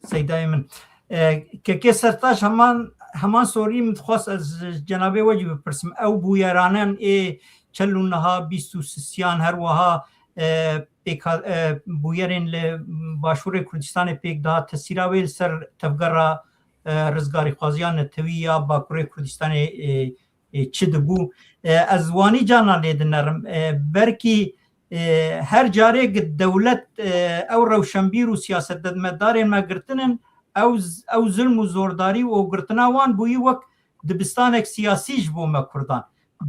Seydayê min. E, Kekê Sertaş, heman, heman sorî min dixwast ez ji cenabê we jî bipirsim. Ew bûyeranan ê çel û niha bîst û sisiyan, her wiha, e, pêka-, e, bûyerên li Başûrê Kurdistanê pêk dihat, tesîra wê li ser tevgera, e, rizgarîxwaziya netewî ya Bakurê Kurdistanê, e, e, çi dibû? E, ez wanî carna lê dinerim. E, belkî, e, her carê dewlet, e, ew rewşenbîr û siyasetmedarên me girtinin, ew z-, ew zilm û zordarî û girtina wan bûyî wek dibistanek siyasî ji bo me Kurdan.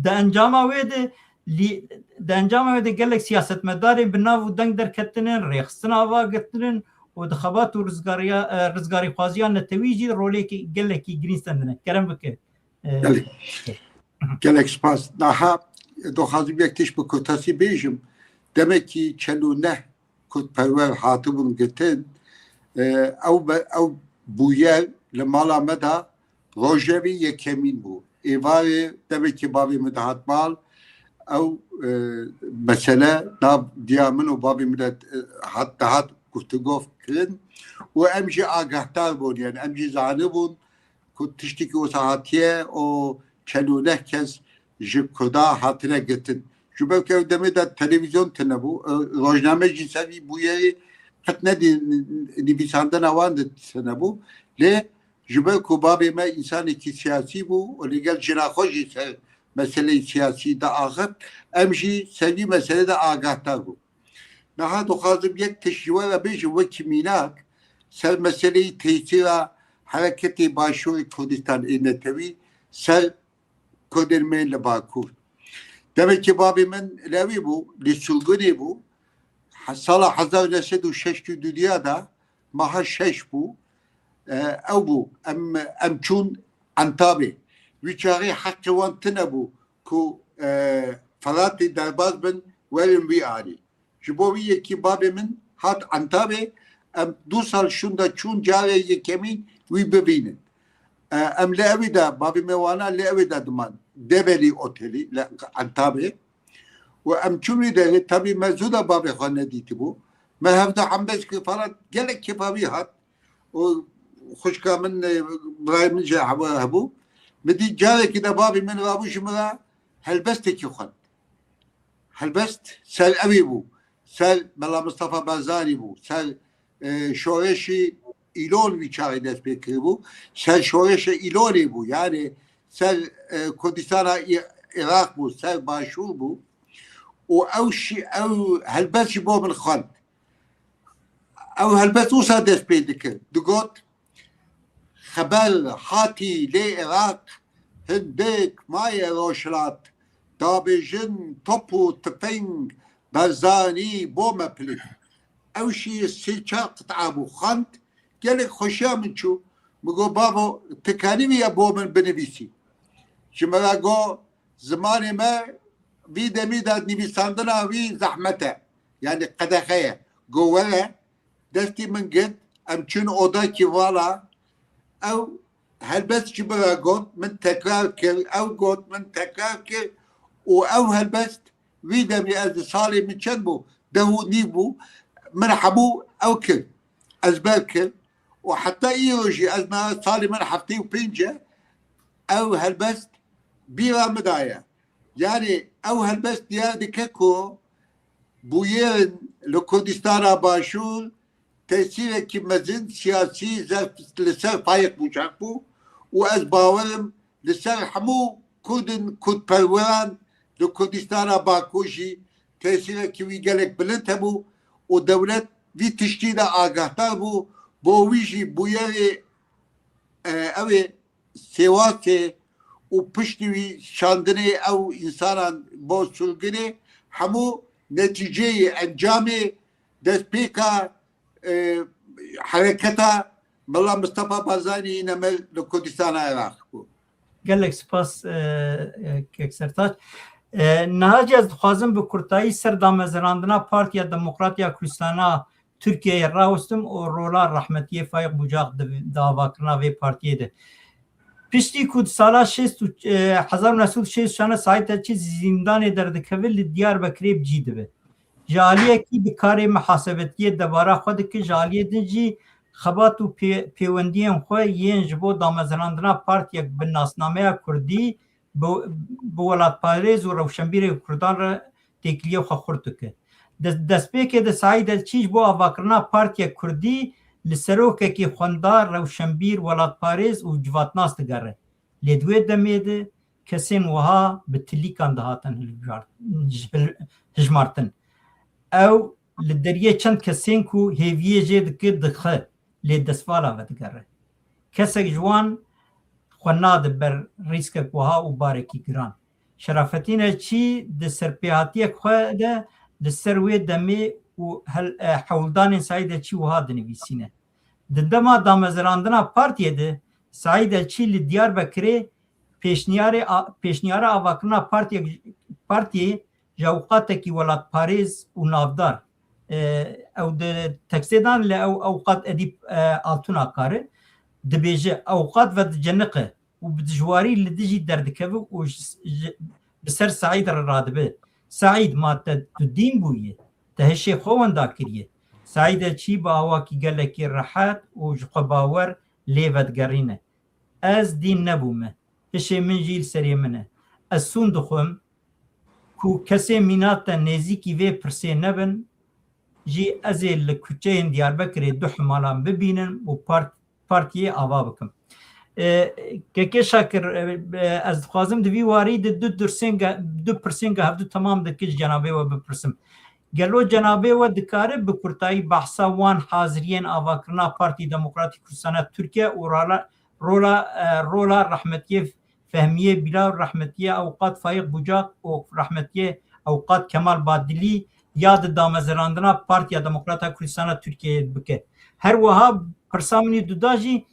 Di encama wê de lî-, di encama wê de gelek siyasetmedarên bi nav û deng derketinin, rêxistin ava girtinin û di xebat û rizgariya, e, rizgarîxwaziya netewî jî rolekî gelekî girîng stendine. Kerem bike. E, Gelek, gelek spas. Daha doxazim yek tişt bi kotesî bêjim. Demekî çel û neh kurdperwer hatibûn girtin. E, ew be-, ew bûyer li mala me de rojevî yekemîn bû. Êvarê demekî bavê min dihat mal, ew, e, mesele nav diya min û bavê min de, e, hat, dihat guftugov kirin û em jî agahdar bûn, yani em jî zanibûn ku tiştekî wisa hatiye û çend û neh kes ji Kurda hatine girtin. Ji ber ku ew demê de televîzyon tune bû, e, rojname jî ser vî bûyerê qet nedî, nivîsandina wan de tune bû. Lê ji ber ku bavê me însanekî siyasî bû û li gel jina xwe jî ser meseleyê siyasî diaxift, em jî ser vî meselê de agahdar bûn. Niha dixwazim yek tişt ji we re bêjim, wekî mînak, ser meseleyê tesîra Hereketê Başûrê Kurdistan ê netewî ser Kurdên me li Bakur. Demekî bavê min li ewê bû, li sirgûnê bû. He-, sala hezar û neh sed û şeştî û du de, meha şeş bû. E, ew bû, em, em çûn Entabê. Wî çaxê heqê wan tune bû ku, e, Feratê derbas bin, werin wî alî. Ji bo wî yekî bavê min hat Entabê, em du sal şûnda çûn carê yekemîn wî bibînin. E, em li ewî de, bavê me wana li ewî de diman. Develî Otelî, li Entabê. Û em çûn wî derê, tabî me zû de bavê xwe nedîtibû. Me hevda hembez kir, Ferat gelek kêfa wî hat. Û xwişka min, e, birayê min jî hebû, hebû. Min dît carekî de bavê min rabû ji min re helbestekî xwend. Helbest ser ewî bû. Ser Mela Mistefa Barzanî bû. Ser, e, şoreşî Îlon wî çaxê dest pê kiribû. Ser şoreşê Îlonê bû. Yani ser, e, Kurdistana Î-, Iraq bû. Ser Başûr bû. Û ew şî-, ew helbest ji bo min xwend. Ew helbest wisa dest pê dikir. Digot, Xeber hatî lê Iraq, hindik maye rojhilat, dabêjin top û tifeng, Barzanî bo me pilik. Ew şî sê çar qit'a bû, xwend, gelek xweşiya min çû. Min got, bavo, tu kanî vî ya bo min binivîsî? Ji me re got, zimanê me vî demî de nivîsandina wî zehmet e. Yani qedexe ye. Got, were, destî min girt, em çûn odakî vala, ew helbest ji min re got, min tekrar kir, ew got, min tekrar kir û ew helbest vî demê ez di salê min çend bû, deh û nîv bû, min hemû ew kir, ezber kir û heta îro jî ez niha salê min heftê û pênc e, ew helbest bîra min de ye. Yani ew helbest diyar dike ku bûyerên li Kurdistana Başûr tesîrekî mezin siyasî zerf li ser Faîq Bûçak bû û ez bawer im li ser hemû Kurdin, Kurdperweran li Kurdistana Bakur jî tesîrekî wî gelek bilind hebû û dewlet vî tiştî de agahdar bû, bo wî jî bûyerê, e, ew ê Sêwasê û piştî wî şandinê ew însanan bo sirgûnê hemû netîceyê, encamê destpêka, e, hereketa Mela Mistefa Barzanî îne me li Kurdistana Iraq bû. Gelek spas, e, e, kek Sertaç. E, niha jî ez dixwazim bi kurtayî ser damezirandina Partiya Demokrat ya Kurdistana Tirkiyeyê rawestim û rola rehmetiyê Faîq Bûcak di, di avakirina vê partiyê de. Piştî ku di sala şêst û, e, hezar û neh sed û şêst û çar Saîd Elçî zîndanê derdikeve, li Diyarbekirê bi cî dibe. Ji aliyekî di karê mihasebetiyê debara xwe dike, ji aliyê din jî xebat û pê-, pêwendiyên xwe yên ji bo damezrandina partiyek bi nasnameya kurdî bi, bi welatparêz û rewşenbîrê Kurdan re têkiliyê xwe xurt dike. Des-, destpêkê de Saîd Elçî ji bo avakirina partiyek kurdî li serokekî xwendar, rewşenbîr, welatparêz û civatnas digere. Lê di wê demê de kesên wiha bi tilîkan dihatin hilbijart-, hil-, hijmartin. Ew li deriyê çend kesên ku hêviyê jê dike dixe, lê destvala vedigere. Kesek ji wan xwe nade ber rîskek wiha û barekî giran. Şerafetîn Elçî di serpêhatiyek xwe de li ser wê demê û hel-, e, hewldanên Saîd Elçî wiha dinivîsîne. Di dema damezirandina partiyê de Saîd Elçî li Diyarbekirê pêşniyarê a-, pêşniyara avakirina partiyek, partiyê ji ewqatekî welatparêz û navdar, e, ew di teksê dan li ew ewqat Edîb, e, Altunakar e, dibêje, ewqat vediceniqe, û bi dijwarî li dijî derdikeve û ji, ji, bi ser Seîd re radibe. Seîd, ma te tu dîn bûye? Te hişê xwe wenda kiriye. Seîd Elçî bi awakî gelekî rehet û ji xwe bawer lê vedigerîne. Ez dîn nebûme. Hişê min jî li serê min e. Ez sûn dixwim ku kesê mîna te nêzîkî vê pirsê nebin, jî ez ê li kuçeyên Diyarbekirê du hemalan bibînim û part-, partiyê ava bikim. E, Kekê Şakir, e, e, ez dixwazim di vî warî de du dursên ge-, du pirsên ge hevdu temam dike ji cenabê we bipirsim. Gelo cenabê we dikare bi kurtayî behsa wan haziriyên avakirina Partî Demokratîk Kurdistana Tirkiye û rala-, rola, e, rola rehmetiyê Fehmiyê Bîlaw, rehmetiyê Ewqat Fayîq Bucaq û rehmetiyê Ewqat Kemal Badilî ya di damezirandina Partiya Demokrata Kurdistana Tirkiyeyê bike. Her wiha pirsa min ê duda jî,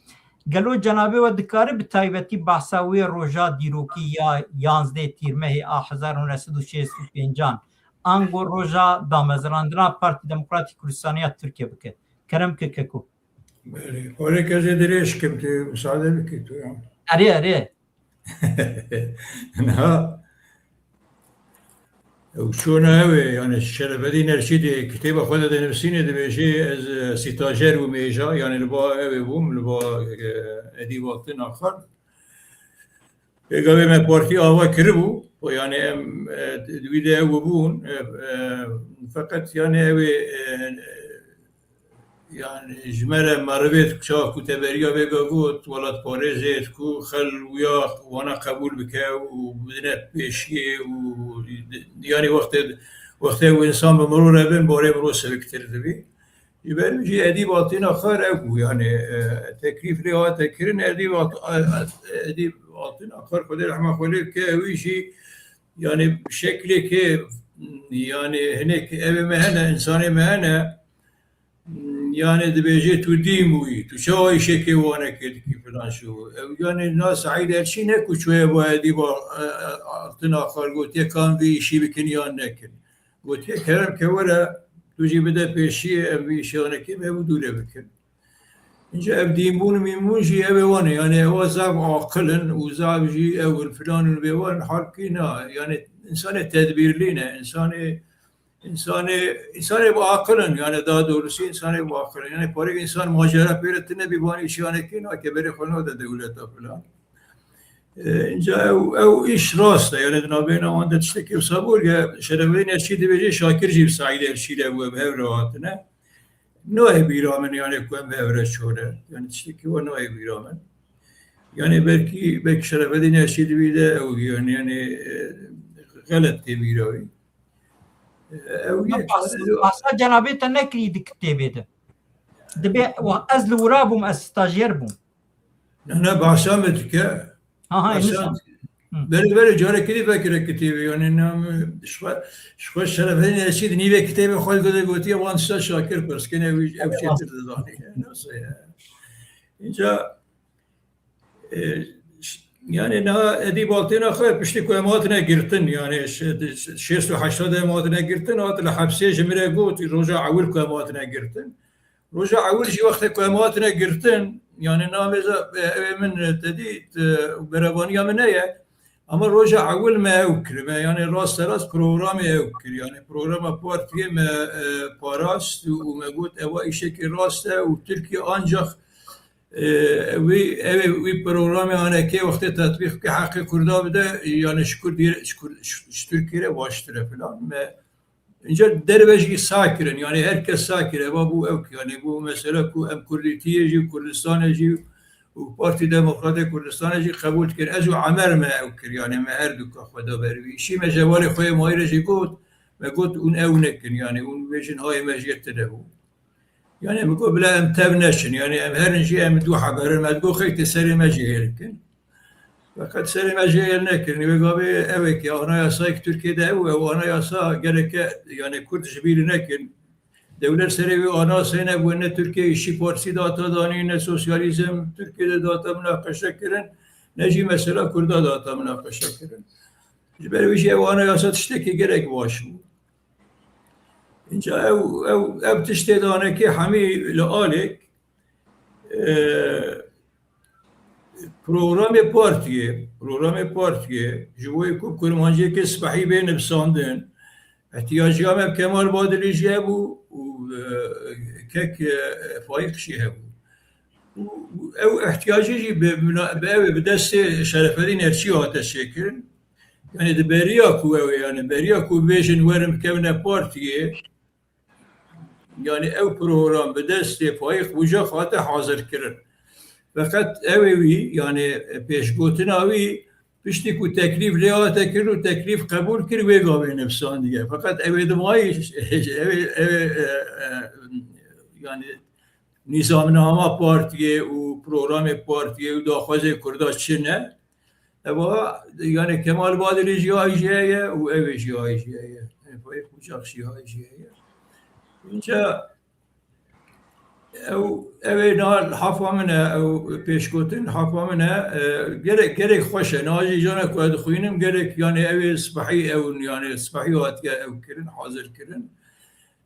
gelo cenabê we dikare bi taybetî behsa wê roja dîrokî ya yanzdeh Tîrmehê a hezar û neh sed û şêst û pêncan, ango roja damezirandina Partî Demokratîk Kurdistaniya Tirkiye bike? Kerem ke keko. Belê. Xwedê kezê dirêj kim, tu müsaade bikî tu ya. Erê, erê. Niha ew çûna ew ê, yani Şerefedîn Erşîdê kitêba xwe de dinivîsînê dibêjê, ez, e, sîtajer bûm êja, yani li ba ew ê bûm, li ba, e, Edîb Altin Axar. Pêgavê me partî ava kiribû, yani em, e, di wî de ew bûn, e, e, feqet yani ew ê, e, yani ji me re merivêt çawa ku te beriya vê got, welatparêzêt ku xel wîya wana qebûl bike û bidine pêşiyê û yani wextê, wextê ew însan bi mirov re bin, barê mirov siviktir dibî. Ji ber jî Edîb Altin Axar ew bû, yani, e, teklîf lê hate kirin, Edîb At-, Edîb Altin Axar, Xwedê rehma xwe lê bike, ew jî, yani, şeklê ke, yani, hinek evê me hene, insanê me hene, yani, dibêje tu dîm wî, tu çawa îşekê wane kê dikî filan şu. Ew, yani, na Seîd Erçî ne ku çûye bo Edîb Al-, e, e, Altin Axar gotiye kan vî îşî bikin yan nekin. Gotiye kerem ke were, tu jî bide pêşiyê, em vî îşê wan nekin, em û dûre bikin. Înca ev dînbûn û mînbûn jî ev ê wan e. Yani ewa zaf aqil in û zaf jî ew in filan û vê wan halkî na. Yani insanê tedbîrlî ne. Insanê, insanê, insanê bi aqil in. Yani daha doğrusu insanê bi aqil in. Yani parêk insan macera pê re tine bî van îşê wan nekin, ake berê xwe nade dewleta filan. E, înca ew, ew îş rast e, yani di navbeyna wan de tiştekî wisa bû, ya Şerefedîn Erşî dibêje Şakir jî bi Seîd Erşî de bû, bi hev re hatine. Nayê bîra min, yani ku em bi hev re çûne. Yani tiştekî wa nayê bîra min. Yani belkî, belkî Şerefedîn Erşî di wî de ew, yani, yani, e, xelet tê bîra wî. E, ew yek. Behsa cenabê te nekirî di kitêbê de. Dibê, wa ez li wira bûm, ez stajyer bûm. Ne, ne, behsa me dike. Ha, ha, behsa me dike. Hı. Berê, berê carekê dî vekire kitêbê, yani nam, ji xwe, ji xwe Şerefedîn Erşîd nîvê kitêbê xwe gote, gotiye wan tişta Şakir pirs kene, ew, ew çêtir dizanî. Nasıl ya? Înca, e, ş-, yani niha Edîb Altêna xwe piştî ku em hatine girtin, yani şê-, şêst û heşta de em hatine girtin, hat li hepsê ji min re got, roja ewil ku em hatine girtin. Roja ewil jî wextê ku em hatine girtin, yani navêza, e, ew ê min, e, te dît, e, berevaniya min heye. Ama roja ewil me ew kiribe, yani rasterast programê ew kir. Yani programa partiyê me, e, parast û me got, ewa îşekê rast e û Tirkiye ancak, e, wî, ew ê wî programê anekê wextê tetbîq bike, heqê Kurda bide, yani ji Kurdî, ji Kur-, ji, ji Tirkiye re baştir e filan. Me Înca derve jî sa kirin, yani her kes sa kir, eva bû ew, yani bû mesela ku em Kurdîtiyê jî, Kurdistanê jî û Partî Demokratê Kurdistanê jî qebûl dikir. Ez û Emer me ew kir, yani me her du ka xwe da ber wî. Îşî me ji hevalê xwe yê Mahîrê jî got, me got, hûn ew nekin, yani hûn bêjin hayê me jê tune bû. Yani min got, bila em tev neçin. Yani em herin jî em du heberin. Me digot, xeyr tê serê me jî hêl kin. Feqet serê me jî hêl nekirin. Wê gavê ew ê ki anayasayek Tirkiye de ew, ew anayasa gereke, yani Kurd ji bîr nekin. Dewlet serê wê anayasayê nebû, ne Tirkiye Îşçî Partisi data danî, ne sosyalîzm Tirkiye de data minaqeşe kirin, ne jî mesela Kurda data minaqeşe kirin. Ji ber wî jî ew anayasa tiştekî gerek baş bû. Înca ew, ew, ev tiştê danekê hemî li alêk, e, programê partiyê, programê partiyê ji bo ku kurmanciyeke spehî bê nivîsandin, ihtiyaciya me bi Kemal Badilî jî hebû û, e, kek, e, Faîq jî hebû. Û, û ew ihtiyacê jî bi, bi, bi ew ê bi destê Şerefedîn Erçî hate çêkirin. Yani di beriya ku ew ê, yani beriya ku bêjin werin bikevine partiyê, yani ew program bi destê Faîq Bucak hate hazir kirin. Feqet ew ê wî, yani pêşgotina wî, piştî ku teklîf lê hate kirin û teklîf qebûl kir, wê gavê nivîsandiye. Feqet ew ê dimayî, ew ê, ew ê, e, e, yani nîzamnama partiyê û programê partiyê û daxwazê Kurda çi ne? Eva, yani Kemal Badilî jî aciye ye û ew ê jî aciye ye. Faîq Bucak jî aciye ye. Înca ew, ew ê na hafa min e, ew pêşgotin hafa min e, e, gerek, gerek xweş e. Na jî jana ku ez dixwînim, gerek yani ew ê spehî ew, yani spehî hatiye ew kirin, hazir kirin.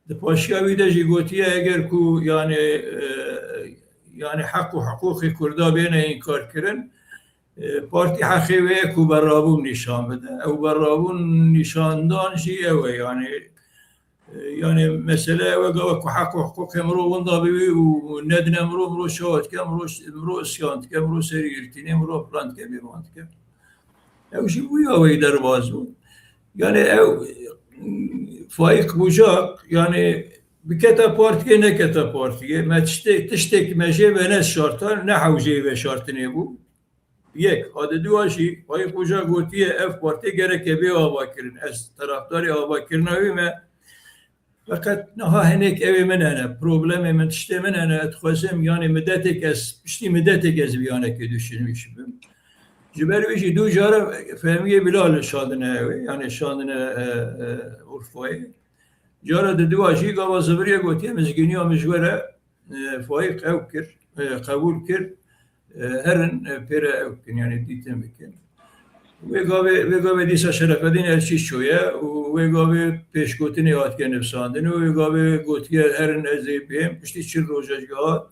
Di paşiya wî de jî gotiye, eger ku yani, e, yani heq û hiqûqê Kurda bêne înkarkirin, e, partî heqê wê ye ku berrabûn nîşan bide. Ew berrabûn nîşandan jî ew e yani, e, yani mesele ew e, gava ku heq û hiqûqê mirov winda bibî û nedine mirov, mirov çawa dike, mirov, mirov isyan dike, mirov serî girtînê, mirov filan dike, bêvan dike. Ew jî bûya wê derbas bû. Yani ew, Faîq Bucak, yani bikete partiyê, nekete partiyê, me tiştê-, tiştek me jê venest şartan, ne hewceyê veşartinê bû. Yek, a di dua jî, Faîq Bucak gotiye, ev partî gereke bê avakirin. Ez tarafdarê avakirina wî me, Feqet niha hinek ew ê min hene, problemê min, tiştê min hene, ez dixwazim, yani midetek ez, piştî midetek ez vî yanekê düşünmüş bim. Ji ber wî jî du cara Fehmiyê Bilal şandine ew ê, yani şandine, e, e, Urfayê. Cara di dua jî gava ziviriye gotiye, mizgîniya min ji we re, e, Faîq ew kir, e, qebûl kir, e, herin, e, pê re ew bikin, yani dîtin bikin. Wê gavê, wê gavê dîsa Şerefedîn Erçî çûye û wê gavê pêşgotinê hatiye nivîsandin û wê gavê gotiye herin ez ê bêm, piştî çil roja jî hat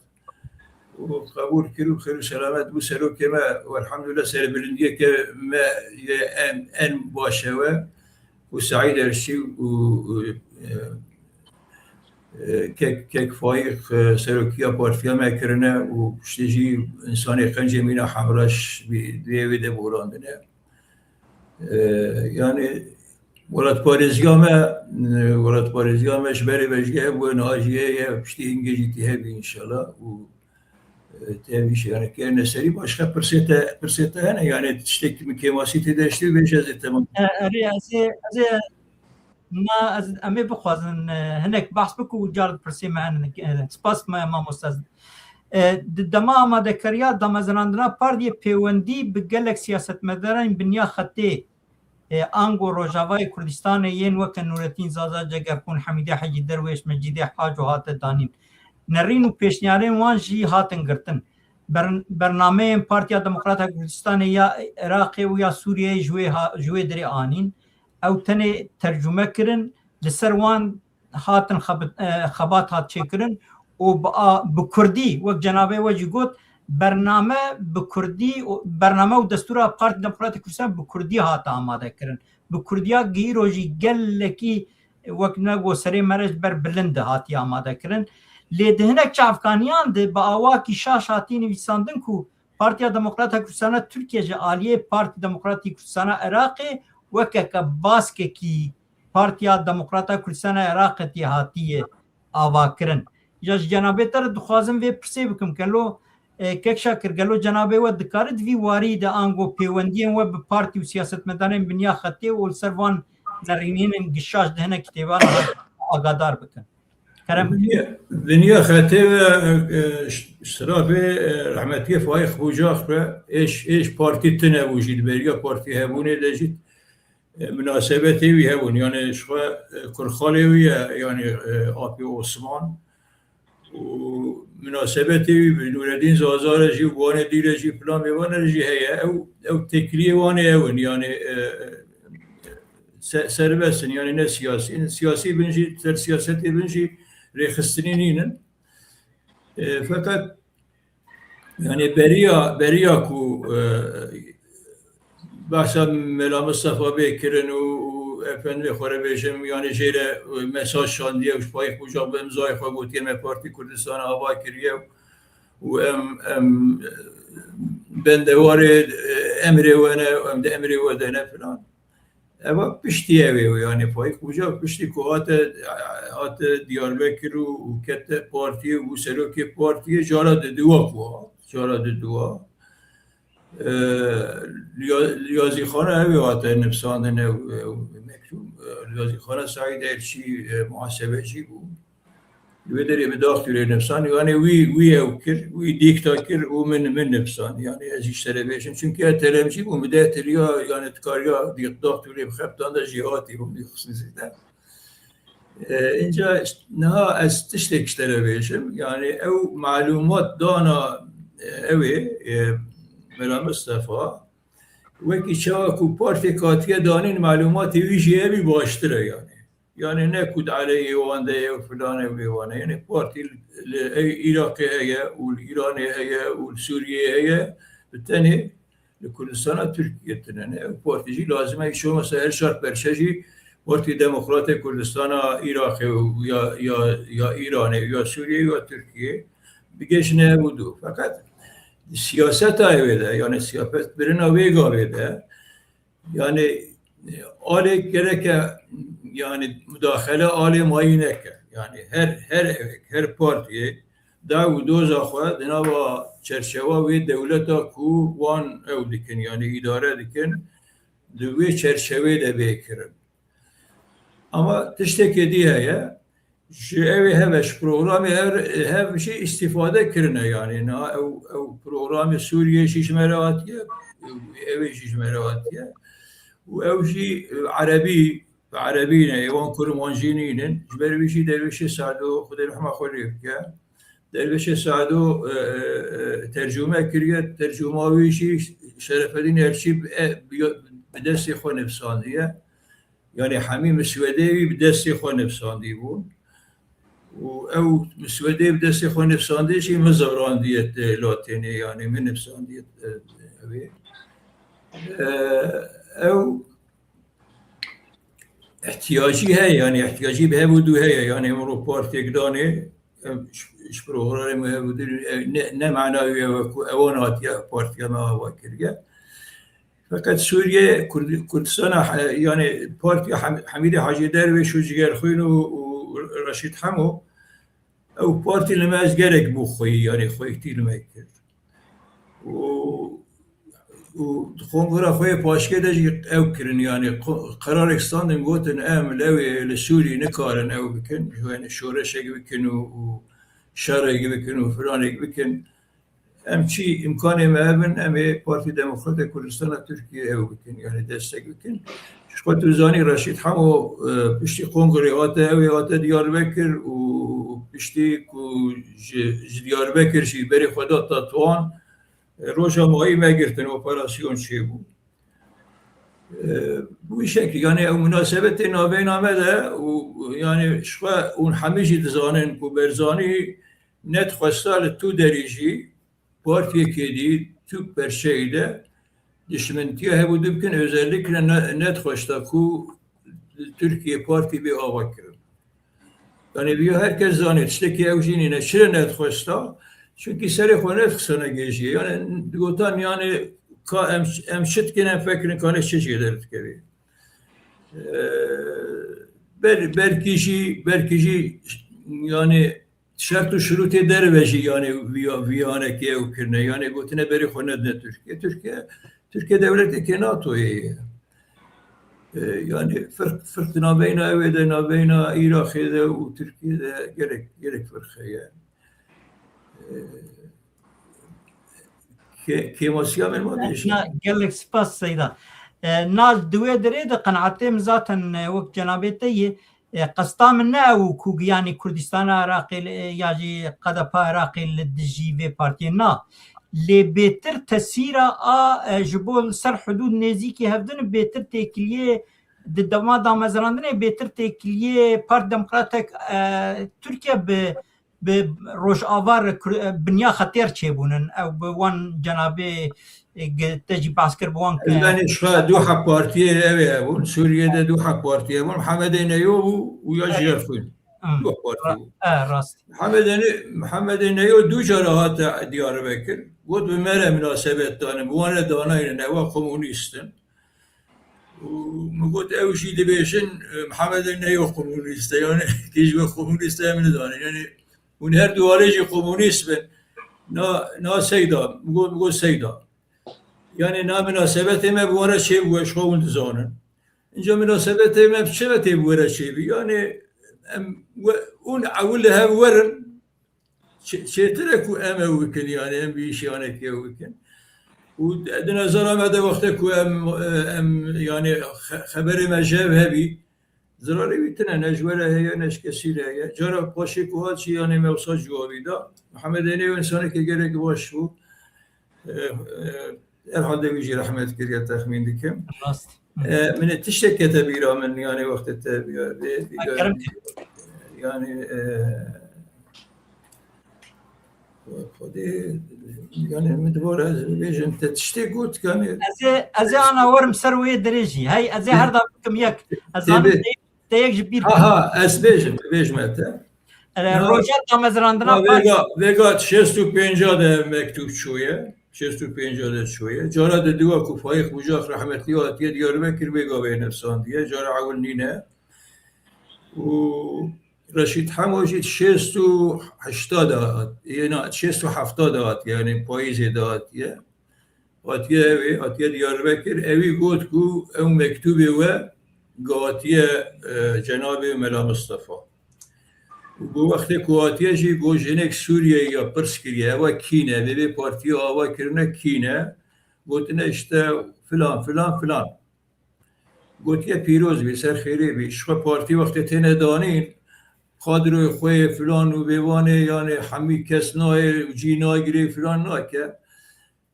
û qebûl kir û xêr û selamet bû. Serokê me, welhamdulillah, serbilindiyeke me ye en, en baş e we. û Seîd Erşî û, û, e, e, kek, kek Faîq, e, serokiya partiya me kirine û piştî jî însanê qencê mîna Hemraş bî, divê wê de borandine. E, yani welatparêziya me, e, welatparêziya me ji berê ve jî hebûye, niha jî heye, piştî hingê jî tê hebî înşallah û E, tevî şey, yani kerine serî başka pirsê te, pirsê te hene, yani tiştek min kêmasî tê de işte bêje ez ê temam. E, erê, ez ê, ez ê, ma, ez, em ê bixwazin, e, hinek behs biku û car pirsê me hene. E, spas me mamoste. E, di dema amadekariya damezrandina partiyê pêwendî bi gelek siyasetmedarên binya xetê e, ango Rojavayê Kurdistanê yên weke Nuretîn Zaza, Cegerxûn, Hemîdê Hecî, Derwêş, Mecîdê Haco hate danîn. Nerîn û pêşniyarên wan jî hatin girtin. Ber-, bernameyên Partiya Demokrata Kurdistanê ya Iraqê û ya Sûriyeyê ji wê ha-, ji wê derê anîn. Ew tenê tercume kirin, li ser wan hatin xebit-, e, xebat hat çêkirin û bi a-, bi kurdî, wek cenabê we jî got, bername bi kurdî û, bername û destûra Partî Demokratîk Kurdistan bi kurdî hate amade kirin. Bi kurdiya gi îro jî gelekî, wek ne got, serê me re ji ber bilind hatiye amade kirin. Lê di hinek çavkaniyan de bi awakî şaş hatiye nivîsandin ku Partiya Demokrata Kurdistana Tirkiye ji aliyê Partî Demokratîk Kurdistana Iraqê wekeke baskekî Partiya Demokrata Kurdistana Iraqê tê hatiye avakirin. Ja ji cenabê te re dixwazim vê pirsê bikim, gelo, e, kek Şakir, gelo cenabê we dikare di vî warî de ango pêwendiyên we bi partî û siyasetmedarên binya xetê û li ser van nerînînên gişaş di hinek kitêban de agadar bikin? Kerem bikin. Binya, binya xetê ve, e, ş-, şirafê, e, rehmetiyê Faîq Bucak ve êş, êş partî tune bû jî, di beriya partî hebûnê de jî e, minasebetê wî hebûn. Yani ji xwe, e, kurxalê wî ye, yani, e, Apê Osman. Û minasebetê wî bi Nureddin Zaza re jî, Guanê Dî re jî, filan bêvan re jî heye. Ew, ew têkiliyê wan ê ew in. Yani, e, se-, serbest in. Yani ne siyasî in. Siyasî bin jî, ser siyasetê bin jî rêxistinî nînin. E, feqet Yani beriya, beriya ku, e, behsa Mela Mistefa bê kirin û, û efendê xwe re bêjim, yani jê re, e, mesaj şandiye û ji Faîq Bucak bi imzayê xwe gotiye me Partî Kurdistan ava kiriye û em, em, e, bendewarê, e, emrê we ne, em di emrê we de ne filan. Eva piştî ew ê, yani Faîq Bucak piştî ku hate, hate Diyarbekir û, û kete partiyê û serokê partiyê cara diduwa ku hat, cara diduwa. E, li ya-, li yazîxana ew ê hate nivsandin ew, ew mektûb. E, li yazîxana Seîd Elçî, e, muhasebecî bû. Li wê derê bi daxtûrê nivsan, yani wî, wî ew kir, wî dîkta kir û min, min nivsan. Yani ez jî ji te re bêjim. Çunke ez telemcî bûm, bi deh tiriya, yani dikariya dî-, daxtûrê bixebitanda jêhatî bûm, dî xisûsî de. E, inca niha ez tiştek ji te re bêjim. Yani ew malûmat dana, e, ew ê, e, Mela Mistefa, wekî çawa ku partê katiye danîn malûmatê wî jî hebî baştir e yani. Yani ne ku di aleyê wan de ye û filan e û bêwan e. Yani partî li, ey, Iraqê heye û li Îranê heye û li Sûriyeyê heye, bi tenê li Kurdistana Tirkiyê tune ne. Ew partî jî lazim e, hiç olmasa her çar perçe jî Partî Demokratê Kurdistana Iraqê û ya, ya, ya Îranê, ya Sûriyê, ya Tirkiyê bigihîjine ev û du. Feqet siyaseta wê de, yani siyaset birina wê gavê de, yani, e, alê gereke, yani, mudaxele alê mayî neke. Yani, her, her evek, her partiyê dew û doza xwe di nava çerçewa wê dewleta ku wan ew dikin, yani, îdare dikin, di wê çerçevê de bê kirin. Ama tiştekê dî heye, ji ew ê hev e, ji programê hev, hev jî îstîfade kirine, yani niha ew, ew programê Sûriyê jî ji me re hatiye, ew ê jî ji me re hatiye. Û ew jî, e, erebî, bi erebî ne, ê wan kurmancî nînin. Ji ber wî jî Dervişê Sado, Xwedê rehma xwe lê bike. Dervişê Sado, e, e, e, tercûme kiriye, tercûma wî jî Şerefedîn Elçî bi, e, bi, bi destê xwe nivsandiye. Yani hemî miswedê wî bi destê xwe nivsandî bûn. Û ew miswedê bi destê xwe nivsandî jî min zevrandiye te latênê, yani min nivsandiye, e, ew ê. E, ew ihtiyacî heye, yani ihtiyacî bi hev û du heye, yani min ro partiyek danê, em, ji, ji programê hev û du, e, ne, ne mana wî ew e ku ewan hatiye partiya me ava kiriye. Feqet Sûriye, Kurd-, Kurdistana, he-, yani partiya Hem-, Hemîdê Hacî Derwêş û Cigerxwîn û, û Reşîd Hemo, ew partî li me ez gerek bû xweyî, yani xweyîtî li me kir. Û, û di kongra xwe yê paşkê de jî ew kirin, yani ko-, qerarek standin gotin, em li ew ê li Sûrî nikarin ew bikin, yani şoreşek bikin û, û şerek bikin û firanek bikin. Em çi îmkanê me hebin, em ê Partî Demokratê Kurdistana Tirkiyê ew bikin, yani destek bikin. Ji xwe tu zanî Reşîd Hemo, e, piştî kongrê hate, ew ê hate Diyarbekir û piştî ku ji, ji Diyarbekir jî berê xwe da Tetuan, e, roja mayî me girtin, operasyon çêbû. E, bi wî şeklî, yani ew munasebetê navbeyna me de û, yani ji xwe hûn hemî jî dizanin ku Berzanî nedixwesta li tu derî jî partiyekê dî tu perçeyî de dişmintiya hev û du bikin, özellikle ne-, nedixwesta ku li Tirkiye partî bê ava kirin. Yani viya her kes zanê, tiştekî ew jî nîne. Çi re nedixwesta? Çunkî serê xwe nedixistina gêjiyê. Yani digotan, yani ka em, em çi dikin, em fekirin ka ne çi jê derdikeve. Ee, ber-, belkî jî, belkî jî yani şert û şirûtê derve jî, yani viya-, viyanekê ew kirine. Yani gotine berê xwe nedine Tirkiye. Tirkiye, Tirkiye dewletekê NATOyê ye. E, yani firq, firq di navbeyna ew ê de, navbeyna Iraqê de û Tirkiye de gerek, gerek firq heye. E, kê-, kêmasiya min ma dêşe. Na, gelek spas Seyda. E, na di wê derê de qenaetê min zaten, e, wek cenabê te yê, e, qesta min ne ew ku, yanî Kurdistana Iraqê li, e, ya jî K D P Iraqê li dijî vê partiyê na. Lê bêtir tesîra a, e, ji bo li ser hudûd nêzîkî hevdin bêtir têkiliyê di dema damezrandinê bêtir têkiliyê Parti Demokratek, e, Tirkiye bi bi Rojava re kur-, binya xetêr çêbûnin. Ew bi wan cenabê, e, ge-, te jî behs kir bi wan ke- Yanî şixa du heb partiyê ew ê hebûn. Sûriyê de du heb partiyê hebûn. Hemedê Neyo bû û ya Jiyer Xwîn. Hmm. Du heb partiyê bû. E, rast. Hemedê Ne-, Hemedê Neyo du cara hate Diyarbekir. Got bi me re minasebet dane, bi wan re danayne, ewa komunîst in. Û min got ew jî dibêjin, e, Hemedê Neyo komunîst e, yani kî ji we komunîst e, em nizanin. Yani hûn her du alê jî komunîst bin. Na, na Seyda, min got, min got Seyda. Yani na minasebetê me bi wan re çêbû, ji xwe hûn dizanin. Înca minasebetê me bi çi ve tê bi we re çêbî? Yani em we, hûn ewil li hev werin, çê-, çêtir e ku em ew bikin, yani em vî îşê anekê ew bikin. Û di nezara me de wexte ku em, em, yani xe-, xeberê me ji hev hebî, zirarê wî tine, ne ji we re heye, ne ji kesî re heye. Cara paşê ku hat jî, yani me wisa cewabî da. Mihemed Enê ew însanekê gelek baş bû. E, e, herhalde wî jî rehmet kiriye, texmîn dikim. Rast. E, min ê tiştek kete bîra min, yani wextê te vê, vê, vê, Kerem. Yani, e, Xwedê, yani min dibara ez bibêjim, te tiştê got, yani Ez ê, ez ê ana werim ser wê dirêjî. Hey, ez ê her da bikim yek. Ez Tê zanim bê- te, te yek ji bîr Ha, ha, ez bêjim, bêjme te. E, Ya. Roja damezrandina Ha, partî. Vêga, vêga şêst û pênca de mektûb çûye. Şêst û pênca de çûye. Cara di dû ku Faîq Bucak rehmetî hatiye Diyarbekir, vêga wê nivîsandiye. Cara ewil nîne. Û Reşîd Hemo jî şêst û heşta de hat, yê na, şêst û hefta de hat, yani payîzê de hatiye. Hatiye ew ê, hatiye Diyarbekir, ewî got ku ew mektûbê we gatiye, e, cenabê Mela Mistefa. Û ku wextê ku hatiye jî got jinek Sûriyeyî ya pirs kiriye, ewa kî ne, vê vê partiya ava kirine kî ne, gotine işte filan, filan, filan. Gotiye pîroz bî, ser xêrê bî. Ji xwe partî wextê têne danîn, kadroyê xwe yê filan û bêvanê, yani hemî kes nayê û cî nagirê filan nake.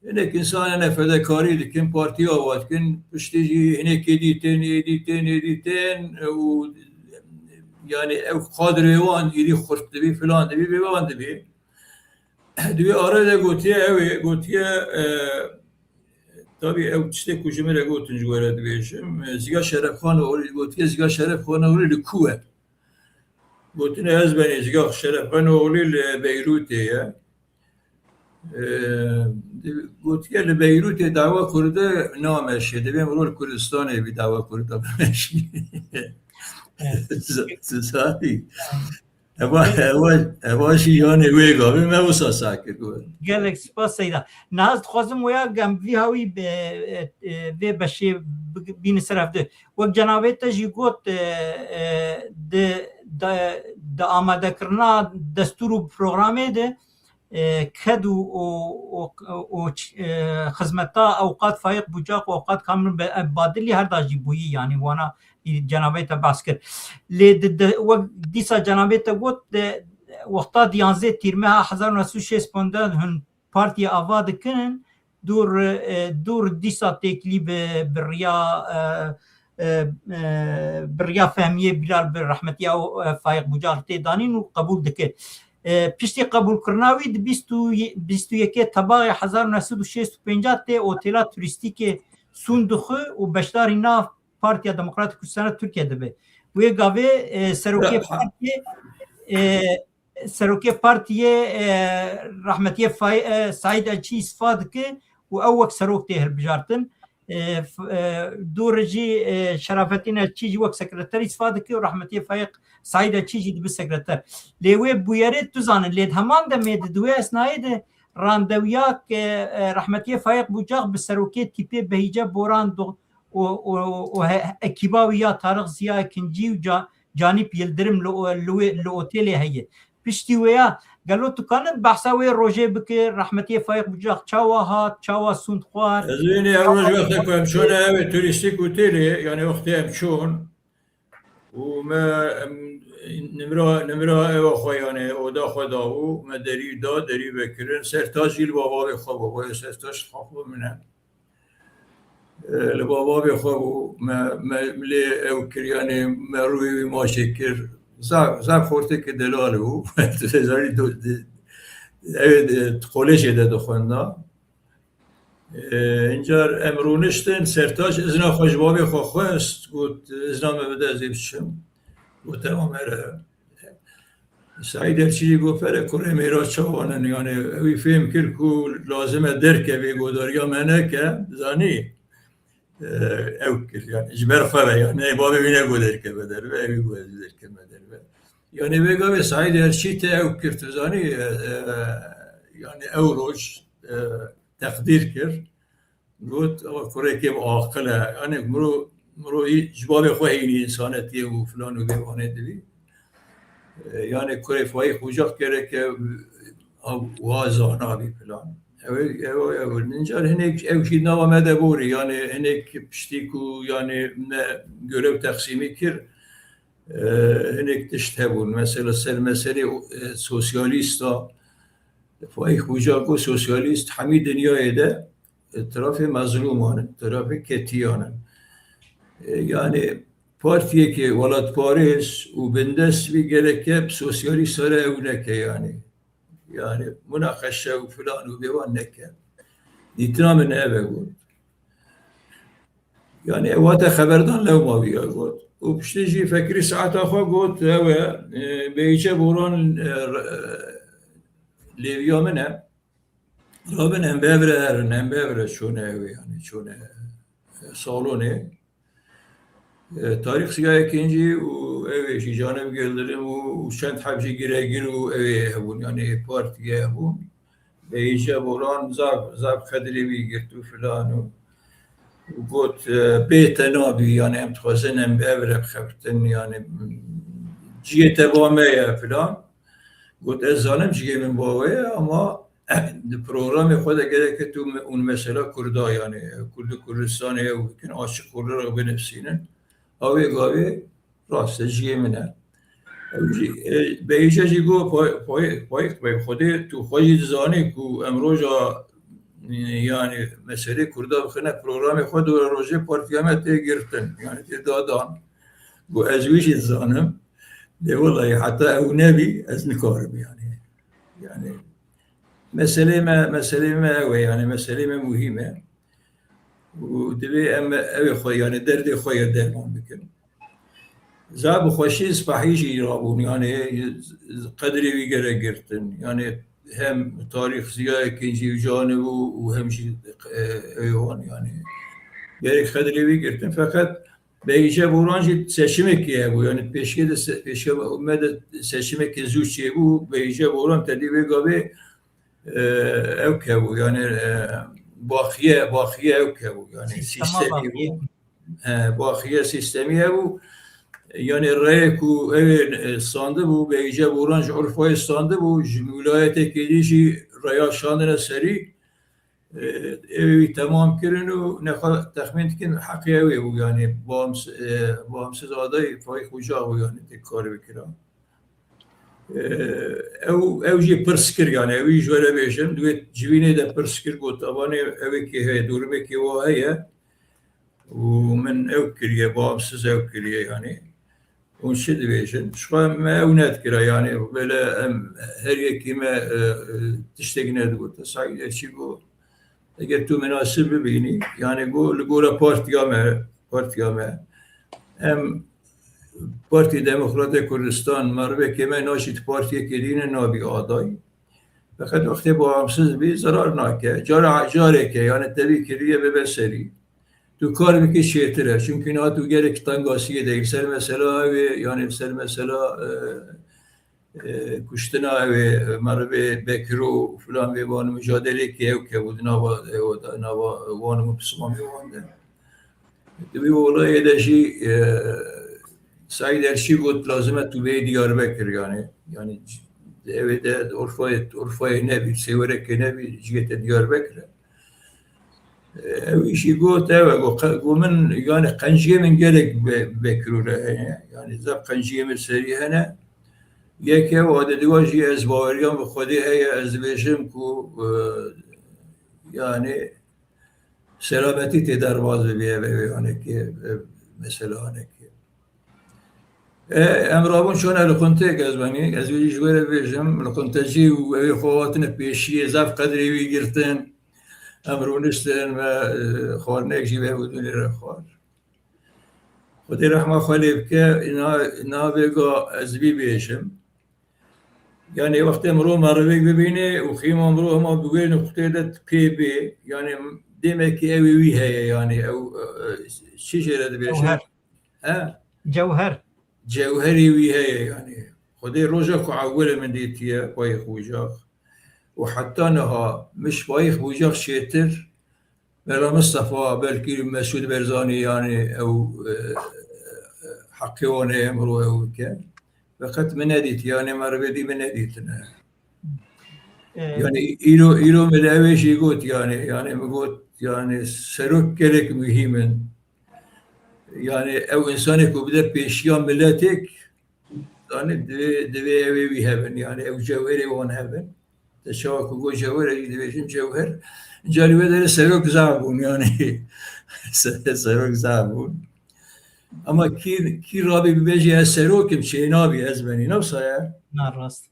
Hinek însan hene fedekarî dikin, partî ava dikin, piştî jî hinekê dî tên, êdî tên, êdî tên û yani ew kadroyê wan êdî xurt dibî, filan dibî, bêvan dibî. Di wê are de gotiye ew ê, gotiye, e, tabî ew tiştê ku ji min re gotin ji we re dibêjim. E, Ziya Şerefxan Oğlî gotiye, Ziya Şerefxan Oğlî li ku e? Gotine ez benî, Ziya Şerefxan Oğlî li Beyrûtê ye. E, gotiye li Beyrûtê dawa Kurda nameşe, divê mirov li Kurdistanê bî dawa Kurda bimeşî. Zarî. Eva, eva, eva jî yanê wê gavê me wisa sakir bû. Gelek spas Seyda. Niha ez dixwazim wêya gem vî hawî bi, e, e, vê beşê bi-, bîne ser hevdu. Wek cenabê te jî got, e, e, di, di, di amadekirina destûr û programê de, e, ked û, û, û, û, e, xizmeta ewqat Faîq Bucaq û ewqat Kamil Be-, Badilî her da jî bûyî, yanî wana cenabê te behs kir. Lê di, di, wek dîsa cenabê te got, di, wexta di yanzdeh tîrmeha hezar û neh sed û şêst û pênc de hûn partiyê ava dikin, dûr, e, dûr dîsa têkilî bi, bi riya, e, e, e, bi riya Fehmiyê Bilal bi rehmetiya, e, Faîq Bucaq tê danîn û qebûl dike. E, piştî qebûlkirina wî di bîst û, bîst û yekê Tebaxê hezar û neh sed û şêst û pênc tê otêla turîstîkê Sûndixu û beşdarî nav Partiya Demokratîk Kurdistana Tirkiye dibe. Wê gavê, e, serokê partiyê, e, serokê partiyê, e, rehmetiyê Fay-, e, Saîd Elçî îstifa dike û ew wek serok tê hilbijartin. E, f-, e, dû re jî, e, Şerafettin Elçî jî wek sekreter îstifa dike û rehmetiyê Fayîq Saîd Elçî jî dibe sekreter. Lê wê bûyerê tu zanin, lê di heman demê de di wê esnayê de randewiya ke, e, rehmetiyê Fayîq Bucaq bi serokê tîpê Behîce Boran do-, û, û, û he-, ekîba wî ya Tarix Ziya Ekincî û Ca-, Canîp Yildirim li o-, li wê, li otêlê heye. Piştî wêya, gelo tu kanit behsa wê rojê bike, rehmetiyê Fayîq Bucaq çawa hat, çawa sûnd xwar? Ez ê nê ew roj wextê ku em çûne ew ê turîstîk otêlê, yani wextê em çûn û me, em, nimra, nimra ewa xwe, yani oda xwe dabû, me derî da, derî vekirin, sertaç jî li bavavê xwe bû, wê sertaç xwe min e. E, li bavavê xwe bû, me, me lê ew kir, yani me rûyê wî maçê kir, Zaf, zaf xorteke delal bû. Tu dê zanî, tu, di, ew, di, kolejê de dixwenda. E, incar em rûniştin, Sertaç izna xwe ji bavê xwe xwest, got, "Izna me bide, ez ê biçim." Got, "Temam, here." Saîd Erçî jî got, "Pere kurê mêra çawan in?" Yani, ew ê fêm kir ku lazim e derkevê, godariya me neke, zanî. E, ew kir, yani, ji ber xwe ve, yani, bavê wî negot derkeve derve, ew ê got, "Ez derkevime derve." Yani, vê gavê Saîd Erçî te ew kir, tu zanî, e, e, yani, ew roj, e, teqdîr kir. Got, "Ew kurekê bi aqil e." Yani, miro, miro yî ji bavê xwe hînî însanetiyê û filan û bêvanê dibî. E, yani, kurê Faîq Ocak gereke, e, wiha zana bî filan. Ew, ew, ew, nincar hinek ew jî nava me de borî, yani hinek piştî ku, yani me görev teqsîmî kir, e, hinek tişt hebûn. Mesela ser meselê, e, sosyalîsta, Faîq Ocak û sosyalîst hemî dinyayê de, e, tarafê mezlûman in, tarafê ketiyan in. E, yani partiyeke welatparêz û bindest bî gereke bi sosyalîsta re ew neke yani. Yani munaqeşe û filan û bêvan neke. Dîtina min ev e got. Yani ew hate xeberdan lewma wî ya got. Û piştî jî Fekirî saeta xwe got, ew e, e, Beyîce Boran, e, re-, e, lêviya min e. Rabin em bi hev re herin, em bi hev re çûne ew ê, yani çûne, e, salonê. E, Tarîk Ziya Yekîncî û ew ê jî Canib Gildirim û, û çend heb jî giregir û ew ê hebûn, yani ê partiyê hebûn. Beyîce Boran zaf, zaf qedrê wî girt û filan û, û got, e, "Bê te nabî, yani em dixwazin em bi hev re bixebitin, yani ciyê te ba me ye" filan. Got, "Ez zanim ciyê min ba we ye, ama di programê xwe de gereke tu me-, hûn mesela Kurda, yani Kurd û Kurdistanê ew bikin, açiq olarak binivîsînin." Ew ê gavê rast e, ciyê min e. Ew jî, e, Beyîce jî got, "Pay-, pay-, Payîk Bey, Xwedê tu xwe jî dizanî ku em roja, e, yani meselê Kurda bixine programê xwe, dora rojê partiya me tê girtin, yani tê dadan." Got, "Ez wî jî dizanim. Lê wellahî heta ew nebî ez nikarim yani." Yani meselê me, meselê me ew e, yani meselê me muhîm e. Û divê em ew ê xwe, yani derdê xwe yê derman bikin. Za bi xweşî Spahî jî rabûn, yani qedrê wî gerek girtin. Yani hem Tarîk Ziya Yekîncî û Canib û, û hem jî, e, ew wan, yani gerek qedrê wî girtin. Feqet Beyîce Boran jî seçimekê hebû, yani pêşiyê de se-, pêşiya me de seçimekê zû çêbû, Beyîce Boran tedî vê gavê, e, ew kebû, yani, e, baxiye, baxiye ew kebû, yani sîstemî bû. He, baxiye sîstemî hebû. Yani reyê ku ew ê, e, standibû, Beyîce Boran ji Urfayê standibû, ji wîlayeteke dî jî reya şandine serî. E, ew wî temam kirin û nexwe texmîn dikin heqê ew ê bû, yani bağımsız, e, bağımsız aday Faîq Ocak bû, yani tê kar bikira. E, ew, ew jî pirs kir, yani ew jî ji we re bêjin, di wê civînê de pirs kir, got, "Avanê ew ê kê heye, durumê kê wa heye?" Û min ew kiriye, bağımsız ew kiriye, yani. Hûn çi dibêjin? Ji xwe me ew nedikira, yani, belê em her yekî me, e, e, tiştek nedigot. Saîd Erçî got, "Eger tu minasib bibînî, yani, got, li gora partiya me, partiya me, em Partî Demokratê Kurdistan, merivekê me naşît partiyekê dîne nabî aday. Feqet wextê bağımsız bî, zerar nake. Cara, careke, yani, tevî kiriye bibe serî." Tu kar bikî çêtir e. Çimkî niha tu gelek tengasiyê de, li ser mesela ew ê, yani li ser mesela, e, e, kuştina ew ê, merivê Bekiro û filan vê wan mucadelekê ew kebû di nava, ew de, nava wan û pismamê wan de. Di wî olayê de jî, e, Saîd Erşî got, lazim e tu bêyî Diyarbekir, yani. Yani, ew ê de Urfayê, Urfayê nebî, Sêwerekê nebî, cihê te Diyarbekir e. Ew îşî got, ew e, got, qe-, got min, yani qenciyê min gelek be-, Bekirû re heye. Yani zaf qenciyê min serî hene. Yek ew, a di dua jî ez baweriyan bi Xwedê heye, ez dibêjim ku, e, yani selametî tê derbas bibî ev, ev, anekê, ev, mesela anekê. E, em rabûn çûne li quntêk, ez benî, ez wî ji we re bêjim, li quntecî û ew ê xwe hatine pêşiyê, zaf qedrê wî girtin. Em rûniştin me, e, xwarinek jî ve û dûnê re xwar. Xwedê rehma xwe lê bike, na, navê ga ez vî bêjim. Yani wextê mirov merivêk bibîne û xîma mirov hema bi wê nuqtê de pê bê, yani demekî ew ê wî heye, yani ew, e, e, çi jê re dibêjin? Cewher. He? Cewher. Cewherê wî heye yani. Xwedê roja ku ewil min dîtiye Fayîq Bucak û heta niha min ji Fayîq Bucak çêtir Mela Mistefa, belkî Mesûd Berzanî, yani ew, e, heqê wan heye mirov ew bike. Feqet min nedît, yani merivê dî min nedîtine. E, Yani îro, îro min ew ê jî got, yani, yani min got, yani serok gelek muhîm in. Yani ew însanê ku bide pêşiya miletêk, yani divê, divê ew ê wî hebin, yani ew cewherê wan hebin. Te çawa ku got cewher, ez jî dibêjim cewher. Înca li wê derê serok zaf bûn, yani. Se-, serok zaf bûn. Ama kî, kî rabî bibêje ez serok im, çênabî, ez benî. Ne wisa ye? Na rast.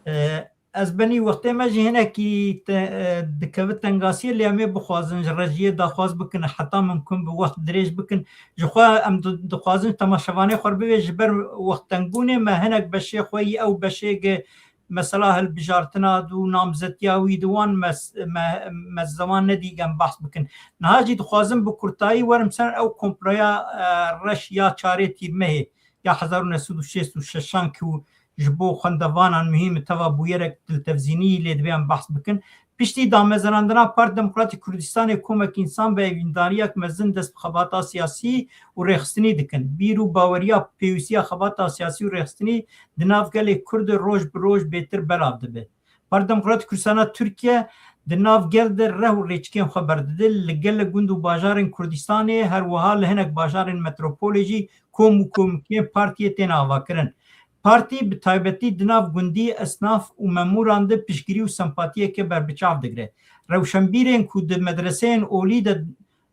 E, ez benî wextê me jî hinekî te-, e, dikeve tengasiyê, lê em ê bixwazin ji rejiyê daxwaz bikin, heta mimkun bi wext dirêj bikin. Ji xwe em di-, dixwazin temaşevanê xwe bivê ji ber wexttengbûnê me hinek beşê xwe yî ew beşê ge mesela hilbijartina dû namzetiya wî di wan me, me, me zeman nedî em behs bikin. Niha jî dixwazim bi kurtayî werim ser ew komploya, e, reş ya çarê tîrmehê ya hezar û neh sed û şêst û şeşan ku ji bo xwendevanan muhîm e, teva bûyerek diltevzînî lê divê em behs bikin. Piştî damezrandina Parti Demokratîk Kurdistanê komek însan bi evîndariyek mezin dest bi xebata siyasî û rêxistinî dikin. Bîr û baweriya pêwîstiya xebata siyasî û rêxistinî di nav gelê Kurd de roj bi roj bêtir belav dibe. Parti Demokratîk Kurdistana Tirkiye di nav gel de reh û rêçikên xwe berdide. Li gelek gund û bajarên Kurdistanê, her wiha li hinek bajarên metropolê jî kom û komikiyên partiyê têne avakirin. Partî bi taybetî di nav gundî, esnaf û memûran de piştgirî û sempatiyeke berbiçav digire. Rewşenbîrên ku di medreseyên olî de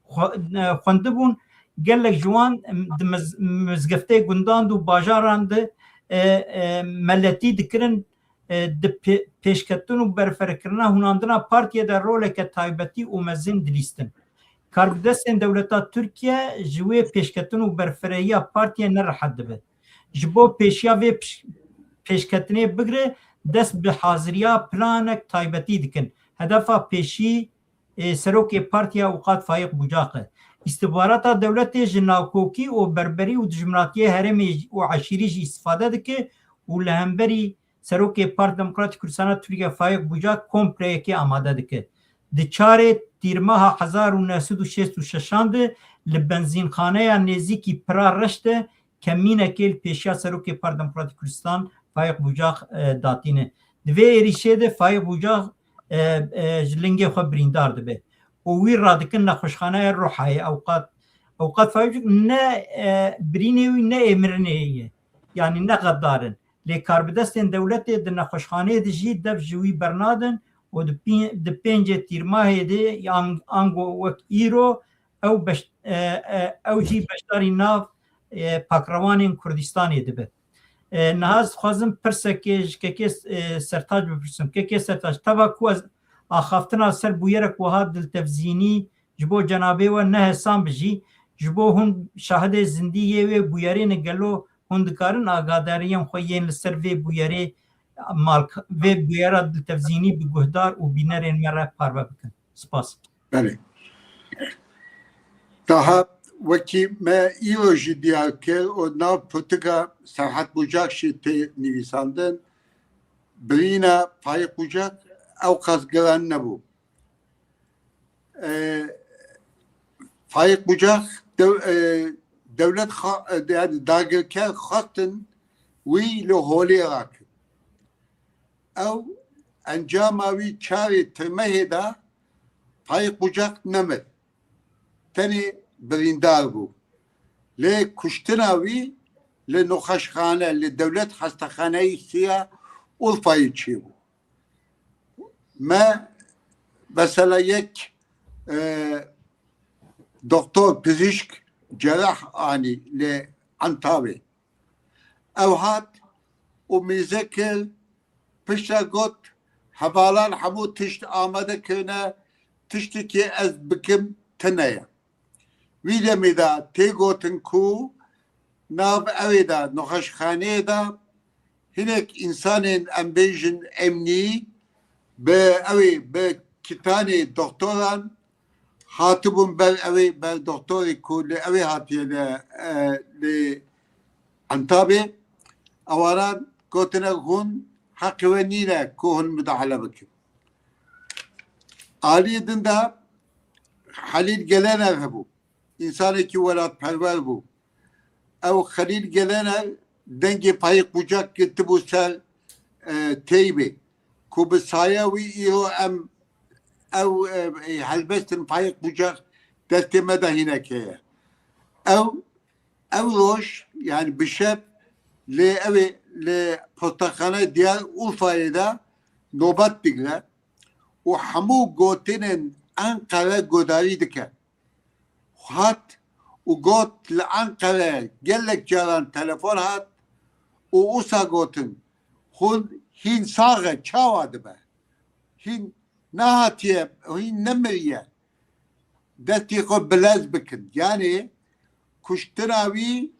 xwe-, e, xwendibûn, gelek ji wan, em, di miz-, mizgeftê gundan de û bajaran de, e, e, meletî dikirin, e, di pê-, pêşketin û berferekirina hûnandina partiyê de roleke taybetî û mezin dilîstin. Karbidestên dewleta Tirkiye ji wê pêşketin û berfirehiya partiyê nerehet dibe. Ji bo pêşiya vê piş-, pêşketinê bigire, dest bi haziriya planek taybetî dikin. Hedefa pêşî, ê, serokê partiya Ewqat Faiq Bucaq e. Îstixbarata dewletê ji navkokî û berberî û dijminatiyê herêmê û eşîrî jî îstîfade dike û li hemberî serokê Parti Demokratîk Kurdistana Tirkiye Faiq Bucaq kompleyekê amade dike. Di çarê tîrmeha hezar û neh sed û şêst û şeşan de li benzînxaneya nêzîkî Pira Reş de kemînekê li pêşiya serokê Parti Demokratîk Kurdistan Faiq Bucaq, e, datîne. Di vê êrîşê de Faiq Bucaq, e, e, ji lingê xwe birîndar dibe û wî radikin nexweşxaneya Ruhayê. Ewqat, Ewqat Faiq Bucaq ne, e, birînê wî ne ê mirinê ye. Yanî ne xedar in. Lê karbidestên dewletê di nexweşxaneyê de jî dev ji wî bernadin û di pî-, di pêncê tîrmahê de yan ango wek îro ew beş-, e, e, ew jî beşdarî nav, e, pakrewanên Kurdistanê dibe. E, niha ez dixwazim pirsekê ji kekê, e, Sertac bipirsim. Kekê Sertac, teva ku ez axaftina ser bûyerek wiha diltevzînî ji bo cenabê we nehesan bi jî, ji bo hûn şahidê zindî yê wê bûyerê ne, gelo hûn dikarin agadariyên xwe yên li ser vê bûyerê mal, vê bûyera diltevzînî bi guhdar û bînerên me re parve bikin? Spas. Belê. Daha wekî me îro jî diyar kir û nav pirtûka Serhat Bucak jî tê nivîsandin, birîna Faiq Bucak ew qas giran nebû. E, Faiq Bucak dew-, e, dewlet xa-, e, yani dagirker xwestin wî li holê rakin. Ew encama wî çarê tirmehê de Faiq Bucak nemir. Tenê birîndar bû. Lê kuştina wî li nexweşxane, li dewlet hestexaneyê ya Urfayê çêbû. Me mesela yek, e, doktor, pizîşk, cerah anî li Entabê. Ew hat û mêze kir, piştre got, hevalan hemû tişt amade kirine, tiştekî ez bikim tune ye. Wî demê de tê gotin ku nav ewê de, nexweşxaneyê de hinek însanên, em bêjin, emnî bi ewê, bi kitanê doktoran hatibûn ber ewê, ber doktorê ku li ewê hatiye de, e, li Entabê, ewanan gotine hûn heqê we nîne ku hûn midahale bikin. Aliyê din de Halîl Gelener hebû. Însanekî welatperwer bû. Ew Xelîl Gelener dengê Fayîq Bucak girtibû ser, e, teybê. Ku bi saya wî îro em ew, e, e, helbestin Fayîq Bucak destê me de hînek heye. Ew, ew roj, yani bi şev, lê ew ê li postaxane Diyar Urfayê de nobat digre û hemû gotinên Enqere guhdarî dike. Hat û got, li Enqere gelek caran telefon hat û usa gotin, hûn hîn sax e, çawa dibe? Hîn nehatiye, hîn nemiriye. Destê xwe bilez bikin. Yani kuştina wî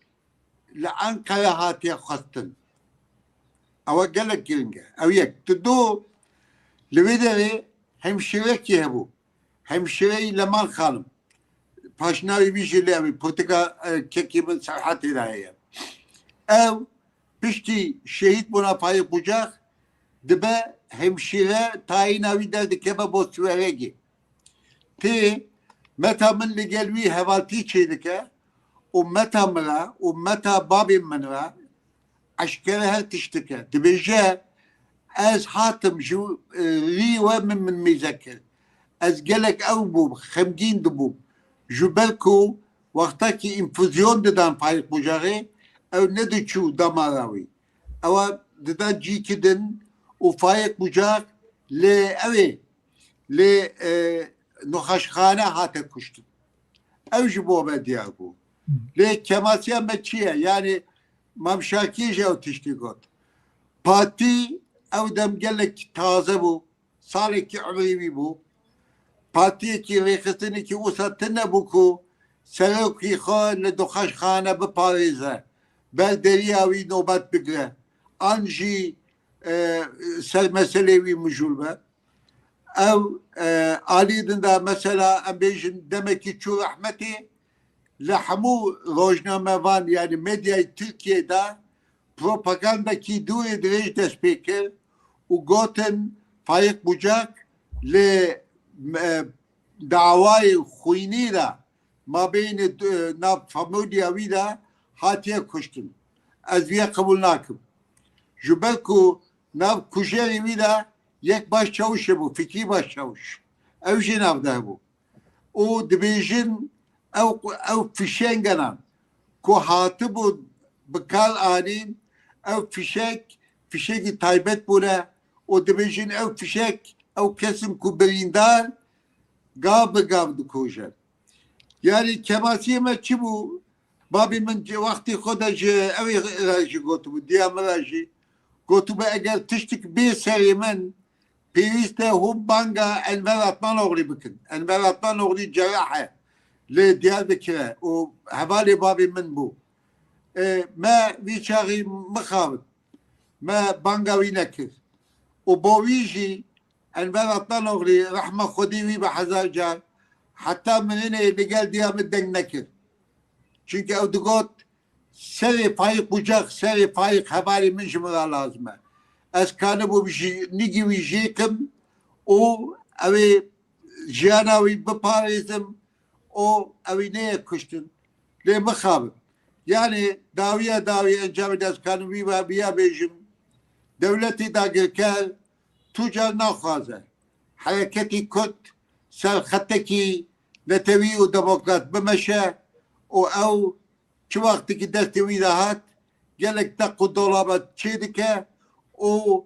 li Enqere hatiye xwestin. Ew gelek giring e. Ew yek. Di du, li vê derê hemşîrekî hebû. Hemşîreyî Leman Xanim. Paşnavê wî jî lê ew ê, potika, e, kekê min Serhatê de heye. Ew piştî şehîd bûna Fayîq Bucak dibe hemşîre, tayîna wî derdikeve bo Siweregê. Tê meta min li gel wî hevaltî çêdike û meta min re û meta babê min re eşkere her tişt dike. Dibêje, ez hatim ji, e, rî we min, min mêze kir. Ez gelek ew bûm, xemgîn dibûm. Ji ber ku wextekî înfuzyon didan Fayîq Bucakê, ew nediçû damara wî. Ew didan cîkî din û Fayîq Bucak lê ew ê, lê, e, nexweşxane hate kuştin. Ew ji bo me diyar bû. Lê kemasiya me çi ye? Yani Mam Şakî jî ew tiştî got. Partî ew dem gelek taze bû. Salekî umrê wî bû. Partiyekî rêxistinekî wisa tune bû ku serokî xwe li nexweşxane biparêze. Ber deriya wî nobet bigire. An jî, e, ser meselê wî mijûl be. Ew, e, alî din de mesela em bêjin demekî çû rehmetê, li hemû rojnamevan, yani medyayê Tirkiyê de propagandekî dûrê dirêj dest pê kir û gotin Fayîq Bucak li, e, dawayê xwînî de mabeyne, e, nav familya wî de hatiye kuştin. Ez vê qebûl nakim. Ji ber ku nav kujerê wî de yek Başçawiş hebû, Fikrî Başçawiş. Ew jî nav de hebû. Û dibêjin ew, ew fişengenan ku hatibûn bi kar anîn, ew fişek, fişekî taybet bûne û dibêjin ew fişek, ew kesin ku birîndar gav bi gav dikuje. Yani kemasiyê me çi bû? Babî min ci-, wextî xwe de ji ewê re jî gotibû, diya min re jî gotibû, eger tiştik bê serê min, pêwîst e hûn banga Enver Atmanoğlu bikin. Enver Atmanoğlu cerrah e. Li Diyarbekir e û hevalê babê min bû. E, me vî çaxî mixabin. Me banga wî nekir. Û bo wî jî Enver Atmanoğlu, rehma Xwedê wî be hezar car, heta mirinê li gel diya min deng nekir. Çunke ew digot, serê Fayîq Bucak, serê Fayîq hevalê min ji min re lazim e. Ez kanibûm jî nigî wî jêkim û ew ê jiyana wî biparêzim û ew ê neyê kuştin. Lê mixabin. Yani dawiya dawî encamê de ez kanim wî ve biya bêjim. Dewletê dagirker tu car naxwaze hereketî Kurd ser xetekî netewî û demokrat bimeşe û ew çi wextekî destê wî de hat, gelek teq û dolaba çêdike û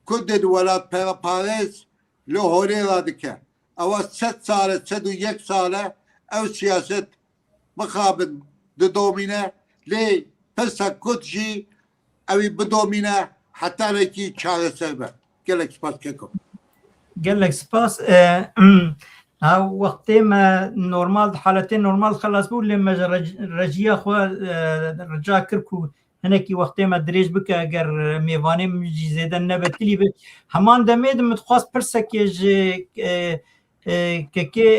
Kurdên welatperparêz li holê radike. Ewa sed sal e, sed û yek sal e ew siyaset mixabin didomîne, lê pirsa Kurd jî ew ê bidomîne hetanekî çareser be. Gelek spas keko. Gelek spas. Ha, wextê me normal, di haletê normal xelas bû, lê me ji reciya xwe rica kir ku hinekî wextê me dirêj bike, eger mêvanê min jî zêde nebe tilî be. Heman demê de min dixwast pirsekê ji kekê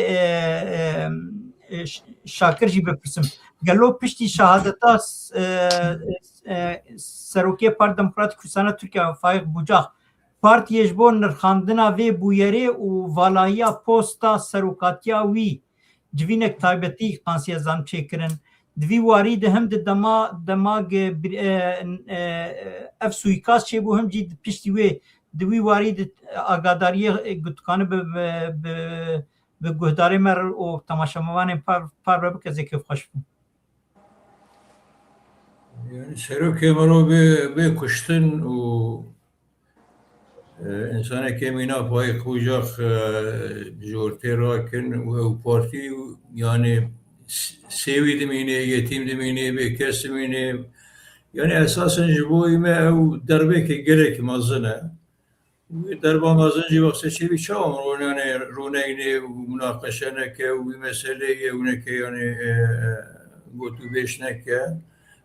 Şakir jî bipirsim. Gelo piştî şehadeta Serokê Parti Demokratîk Kurdistana Tirkiye Faîq Bucak, partiyê ji bo nirxandina vê bûyerê û valahiya posta serokatiya wî civînek taybetî qansiye zan çêkirin. Di vî warî de him di dema dema ev sûîkast çêbû, him jî di piştî wê di wî warî de agadariyê gutikane bi bi bi guhdarê me û temaşevanên parve bike, zê kêfxweş bû. Yani serokê mero bê, bê kuştin û e, insanekê mîna Faîq Bucak e, ji ortê rakin û ew partî yani sêwî dimînê, yetîm dimînê, bê kes dimînê. Yani esasen ji bo me ew derbekê gelek mezin e. Wî derba mezin jî wextê çêbî çawa min rûnanê rûneynê û munaqeşe neke û wî meselê ye û neke yani e, e, gotûbêj neke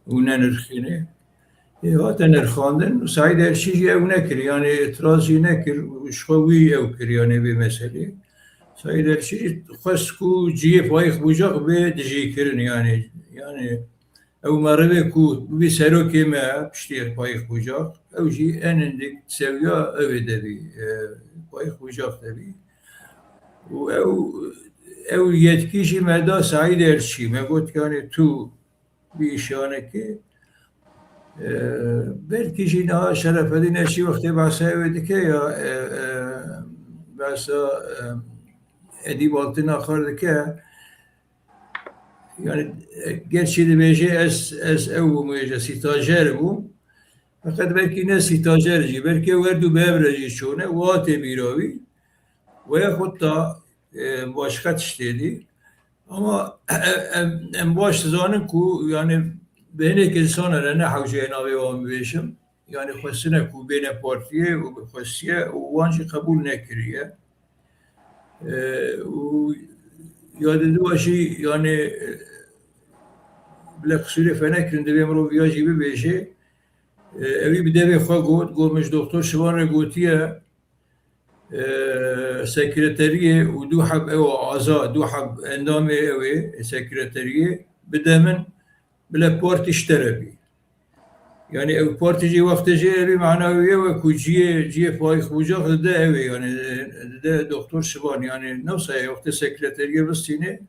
û nenirxînê. Ê, hate nirxandin, Saîd Erçî jî ew nekir, yani itiraz jî nekir, ji xwe wî ew kir yani vê meselê. Saîd Erçî jî xwest ku cihê Faîq Bucak bê dijîkirin yani, yani Ew merivê ku bibî serokê me piştî Faîq Bucak, ew jî en hindik sewiya ew ê de bî, e, Faîq Bucak de bî. Û ew, ew yetkî jî me da Saîd Erçî. Me got, yani tu bî îşanekê. E, belkî jî niha Şerefedîn Erçî wextê behsa ew ê dike ya, e, e, behsa, e, Edîb Altin Axar dike, Yani, e, gerçî dibêje ez, ez ew bûm, êje sîtajer bûm. Feqet belkî ne sîtajer jî, belkî ew her du bi hev re jî çûne, wa tê bîra wî. We ya xwe ta, e, başqa tiştê dî. Ama em, em baş dizanin ku, yani, bi hinek insana re ne hewce ye navê wan bibêjim. Yani xwestine ku bêne partiyê û bi xwestiye û wan jî qebûl nekiriye. E, û ya di dua jî yani e, bile qisûrê fenekirin divê mirov ya jî bibêje. E, ewî bi devê xwe got, got min ji doktor Şivan re gotiye e, sekreteriyê û du heb ew aza, du heb endamê ew ê sekreteriyê bide min. Bila partî ji te re bî. Yani ew partî jî wextê jê re bî, mana wê ye ku ciyê, ciyê Faîq Bucak dide ew ê, yani dide doktor Şivan, yani newsa ye wextê sekreteriyê bistînê,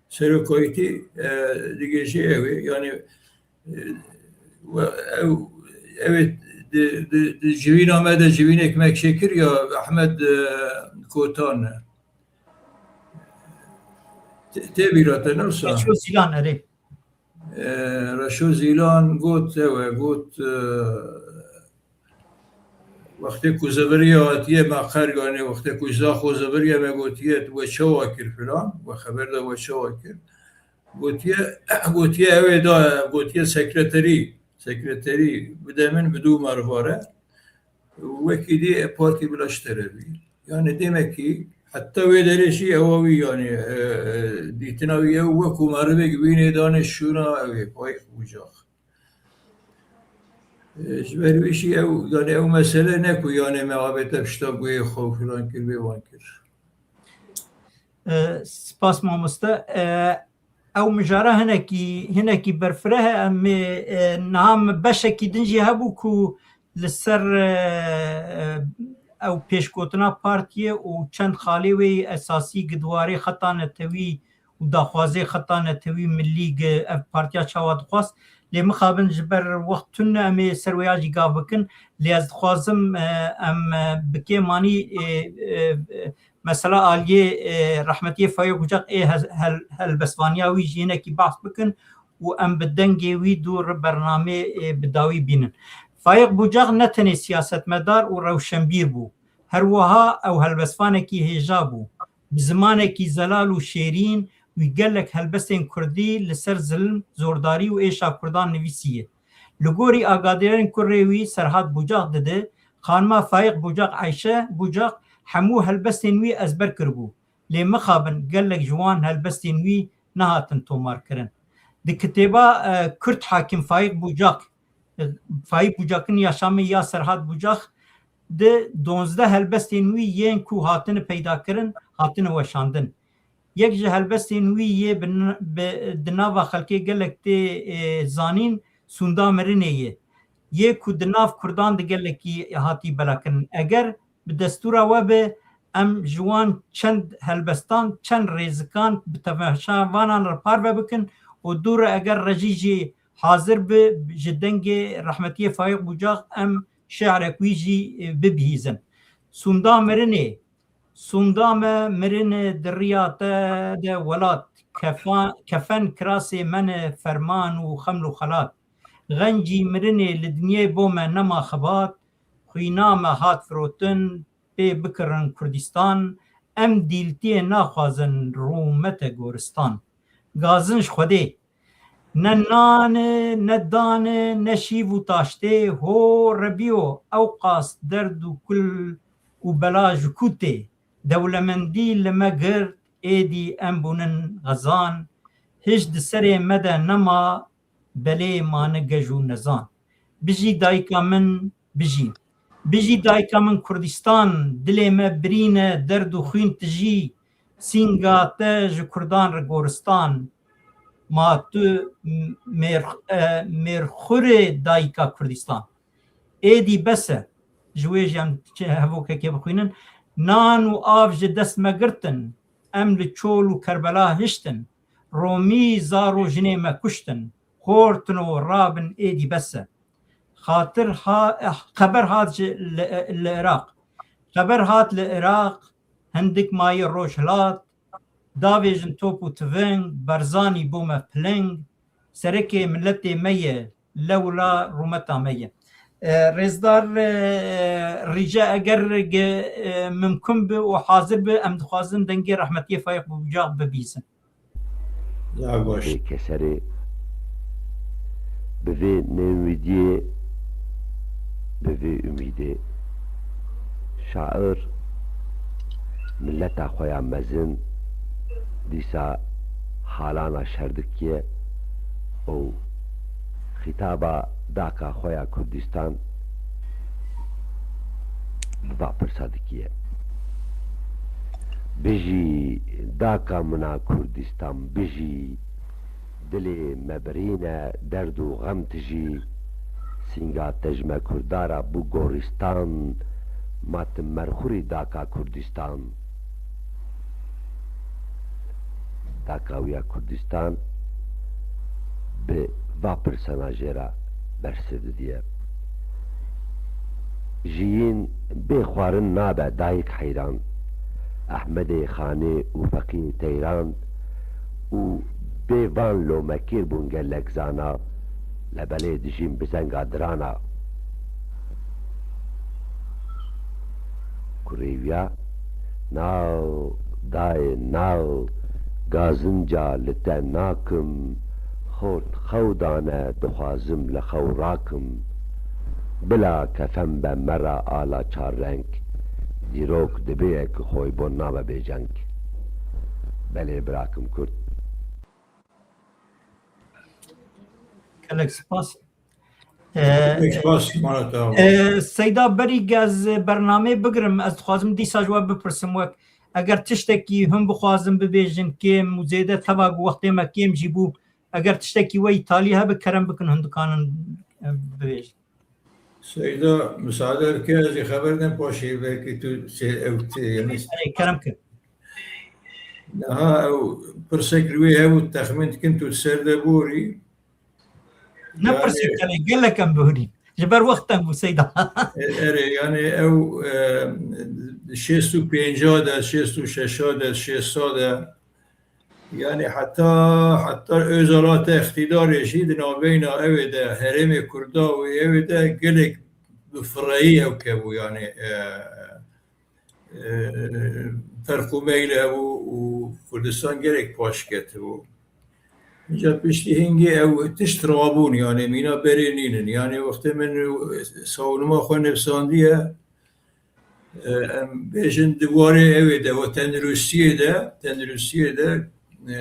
serokayîtî e, digêjê ew ê. Yani e, we, ew, ew ê di, di, di civîna me de civînek me çêkir ya Ehmed e, Kotan e. Tê bîra te newsa? Reşo Zîlan, erê. Reşo Zîlan got, ew e, got, e, wextê ku ziviriye hatiye me qer, yani wextê ku ji Zaxo ziviriye me gotiye, we çawa kir filan, we xeber da we çawa kir. Gotiye, gotiye ew ê da, gotiye sekreterî, sekreterî bide min bi dû merva re. Wekî dî partî bila ji te re bî. Yani demekî heta wê derê jî ewa wî yani e, e, dîtina wî ew wekû merivek bînê danê şûna ew ê Faîq Bucak. E, ji ber wî jî ew yani ew mesele ne ku yani me avête pişta guhê xwe û filan kir vê wan kir. E, spas mamoste. E, Ew mijara hinekî, hinekî berfireh e. Em ê, e, niha min beşekî din jî hebû ku li ser, e, e, ew pêşgotina partiyê û çend xalê wê yî esasî gi di warê xeta netewî û daxwazê xeta netewî millî gi ev partiya çawa dixwast. Lê mixabin ji ber wext tune em ê ser wê ya jî gav bikin. Lê ez dixwazim, e, em, e, bi kêmanî, e, e, e, Mesela aliyê, e, rehmetiyê Faîq Bucak ê hel-, hel-, helbestvaniya wî jî hinekî behs bikin û em bi dengê wî dû re bernamê, e, bi dawî bînin. Faîq Bucak ne tenê siyasetmedar û rewşenbîr bû. Her wiha ew helbestvanekî hêja bû. Bi zimanekî zelal û şêrîn wî gelek helbestên kurdî li ser zilm, zordarî û êşa kurdan nivîsiye. Li gorî agadarên kurê wî Serhat Bucak dide, xanima Faîq Bucak Eyşe Bucak hemû helbestên wî ezber kiribû. Lê mixabin gelek ji wan helbestên wî nehatin tomarkirin. Di kitêba, e, Kürt Hakim Faîq Bucak, e, Faîq Bucak'ın Yaşamı ya Serhat Bucak de donzdeh helbestên wî yên ku hatine peydakirin, hatine weşandin. Yek ji helbestên wî yê bi n-, bi, di nava xelkê gelek tê, e, zanîn, Sûnda Mirinê ye. Yê ku di nav Kurdan de gelekî hatî belakirin. Eger bi destûra we be, em ji wan çend helbestan, çend rêzikan bi temaşevanan re parve bikin û dû re eger rejî jî hazir bi, ji dengê rehmetiyê Faîq Bucak em şi'rek wî jî, e, bibihîzin. Sûnda Mirinê, Sûnda me mirine di riya te de welat, kefa-, kefen kirasê me ne ferman û xeml û xelat. Xencî mirinê li dinyê bo me nema xebat, xwîna me hat firotin, pê bikirin Kurdistan, em dîltiyê naxwazin rûmete goristan. Gazin ji Xwedê, ne nan e, ne dan e, ne şîv û taştê, ho Rebîyo, ew qas derd û kul û bela ji ku tê? Dewlemendî li me girt, êdî em bûnin xezan, hiç di serê me de nema, belê mane gej û nezan. Bijî dayika min, bijî. Bijî dayika min Kurdistan, dilê me birîne, derd û xwîn tijî, sînga te ji Kurdan re goristan, ma tu mêr-, e, mêrxurê dayika Kurdistan. Êdî bes e. Ji wê jî em çi hevokekê bixwînin. Nan û av ji dest me girtin. Em li çol û Kerbela hiştin. Romî zar û jinê me kuştin. Xortino rabin êdî bes e. Xatir ha-, eh, xeber hat ji li, li Iraq. Xeber hat li Iraq, hindik mayî roj hilat, davêjin top û tiving, Berzanî bo me piling, serekê miletê me ye, lewla rûmeta me ye. E, rêzdar, e, Rîce, eger ge-, e, mimkun bi û hazir bi, em dixwazin dengê rehmetiyê Faîq Bucak bibîzin. Ya baş. Vê keserê, bi vê nêumîdiyê, bi vê umîdê, şair mileta xwe ya mezin dîsa halana şer dikiye û xîtaba daka xwe ya Kurdistan bi va pirsa dikiye. Bijî daka min a Kurdistan, bijî. Dilê me birîne derd û xem tijî. Sînga te ji me Kurda re bû goristan, ma tu merxurî daka Kurdistan. Daka wî ya Kurdistan bi va pirsana jê re bersiv didiye. Jiyîn bê xwarin nabe dayik heyran. Ehmedê Xanê û Feqîn Teyran û bê van lomekêr bûn gelek zana, lebelê dijîn bi zenga dirana. Kurê wîya, naw, dayê naw, gazinca li te nakim, xort xew dane, dixwazim li xew rakim. Bila kefen be me re ala çar reng, dîrok dibê eki xwe bon nabe bêceng. Belê birakim Kurd. Gelek spas. Ee, Gelek spas, Murat abi. Ee, Seyda, berî ez bernameyê bigirim, ez dixwazim dîsa ji we bipirsim wek, eger tiştekî hûn bixwazin bibêjin kêm û zêde teva ku wextê me kêm jî bû, eger tiştekî we îtalî hebe kerem bikin hûn dikanin, e, bibêjin. Seyda, misade bike ez ê xeber dem paşê belkî tu sê-, ew tê, yanî Erê, kerem kir. Niha ew pirsek li wê hebû, texmîn dikim tu di ser de borî. Ne pirsek tenê, gelek em bihurîn. Ji ber wext teng bû Seyda. E, erê, yanî ew, e, şêst û pênca de, şêst û şeş de, şêst de, yanî heta, heta Özal hate îqtîdarê jî di navbeyna ewê de, herêmê Kurda û ewê de gelek bi fireyî ew kebû, yanî, e, e, ferq û meyl hebû û Kurdistan gelek paş ketibû. Îca piştî hingê ew tişt rabûn, yani mîna berê nînin. Yani wextê min sawnima xwe nivîsandiye, e, em bêjin di warê ew ê de, o tenduristiyê de, tenduristiyê de, e,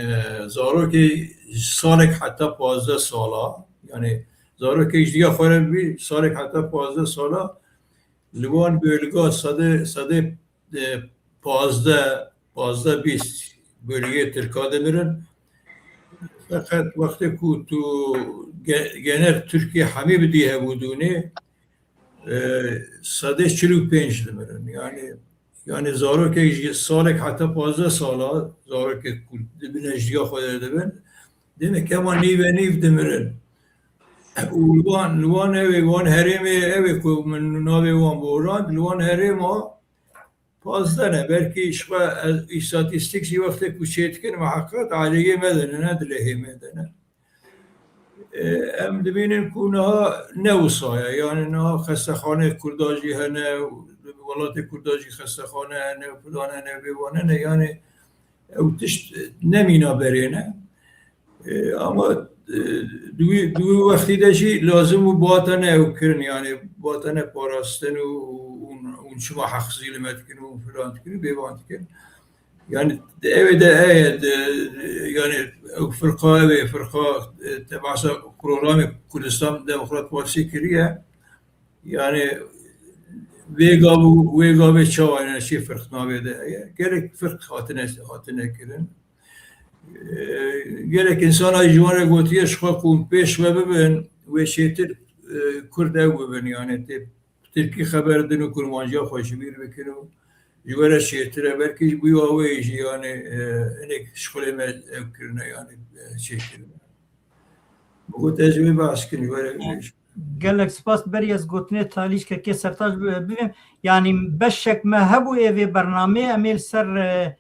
zarokê salek heta pazdeh sala, yani zarokê ji diya xwe re bî, salek heta pazdeh sala, li wan bölga sedê, sedê, e, pazdeh, pazdeh bîst bölgeyê Tirka dimirin. Feqet wextê ku tu ge-, gener Tirkiye hemî bidî hevûdûnê, e, sedê çil û pênc dimirin. Yani, yani zarokek ji salek heta pazdeh sala, zarokek ku di bin hejdiya xwe de dibin, demek ema nîve nîv dimirin. Û li wan, li wan ew ê, wan herêmê ew ê ku min navê wan borand, li wan herêma pazdeh ne. Belkî ji xwe ez, îstatîstîk jî wextê ku çêdikin, miheqet alîgê me de ne, ne dilehê me de ne. E, em dibînin ku niha ne wisa ye. Yani niha xestexaneyê Kurda jî hene, welatê Kurda jî xestexane hene, filan hene, bêvan hene. Yani ew tişt ne mîna berê ne. E, ama, e, di wî, di wî wextî de jî lazim û batene ew kirin, yani batene parastin û, û, û çima heqsî li me dikin û filan dikin û bêvan dikin. Yani ev ê de heye, de, yani ew firqa ev ê, firqa, e, te behsa programê Kurdistan Demokrat Partisi kiriye. Yani vê gav û wê gavê çawa, yani çi firq navê de heye. Gelek firq hatine, hatine kirin. E, gelek insana ji wan re gotiye, ji xwe ku pêş ve bibin, wê çêtir, e, Kurd ew bibin, yani tê Tirkî xeber din û kurmanciya xwe ji bîr bikin û ji we re çêtir e. Belkî ji bo wê jî, yani, e, hinek şixulê me ew kirine, yani, e, çêkirine. Bi got ez ji wê behs kirim, ji we re Gelek spas. Berî ez gotinê talî ji kekê Sertaç bi-, bibêm. Yanî beşek me hebû ê vê bernameyê, em ê li ser, e,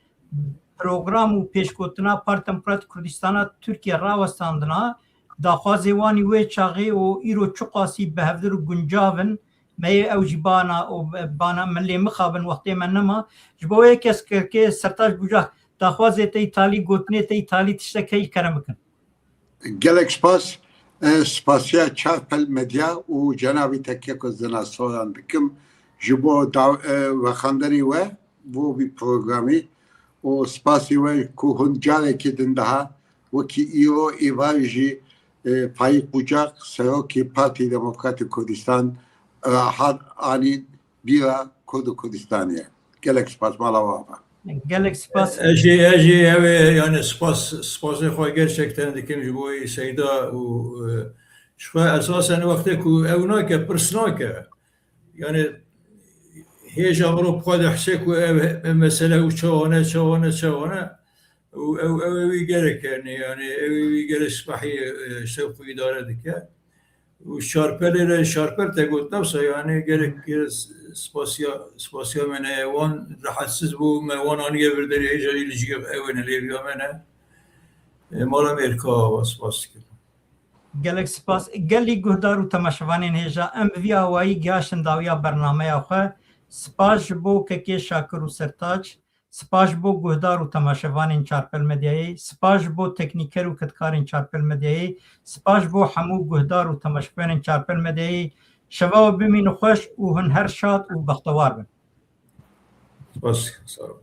program û pêşgotina Partiya Demokratîk Kurdistana Tirkiye rawestandina. Daxwazê wan î wê çaxê û îro çiqasî bi hevdir û guncav in, me yê ew jî bana û bana min lê mixabin, wextê me nema. Ji bo wê kes kekê Sertaç Bucak, daxwazê te yî talî, gotinê te yî talî, tiştek heye, kerem bikin. Gelek spas. E, spasiya Çarpel Medya û cenabî te keko Zina Soran dikim ji bo daw-, e, vexanderî we bo vî programî û spasî we ku hûn carekî din daha wekî îro îvar jî, e, Faîq Bucak, serokê Partî Demokratîk Kurdistan, e, hat anîn bîra Kurd û Kurdistanê. Gelek spas, mala we ava. Gelek spas. Ez jî, ez jî ew ê, yani spas, spasê xwe gerçekten dikim ji bo Seyda û, e, ji xwe esasen wextê ku ew nake, pirs nake. Yani hêja mirov bi xwe dihise ku ev, ev mesele û çawa ne, çawa ne, çawa ne. Û ew, ew ê wî gerek, yani, yani ew ê wî gerek spehî, e, şewq û îdare dike. Û Şarpelê re, Şarpel te got, newsa, yani gerek, gerek spasiya, spasiya me ne, wan rehetsiz bû, me wan aniye vir derê, hêja jî li cihê ew ne, lêviya me ne. E, mala mêrka ava, spas dikim. Gelek spas. Gelî guhdar û temaşevanên hêja, em bi vî awayî gihaştin dawiya bernameya xwe. Spas ji bo kekê Şakir û Sertaç. Spas ji bo guhdar û temaşevanên Çarpel Medyayê. Spas ji bo teknîker û kedkarên Çarpel Medyayê. Spas ji bo hemû guhdar û temaşevanên Çarpel Medyayê. Şeva we bimîne xweş û hûn her şad û bextewar bin. Spas, sağ olun.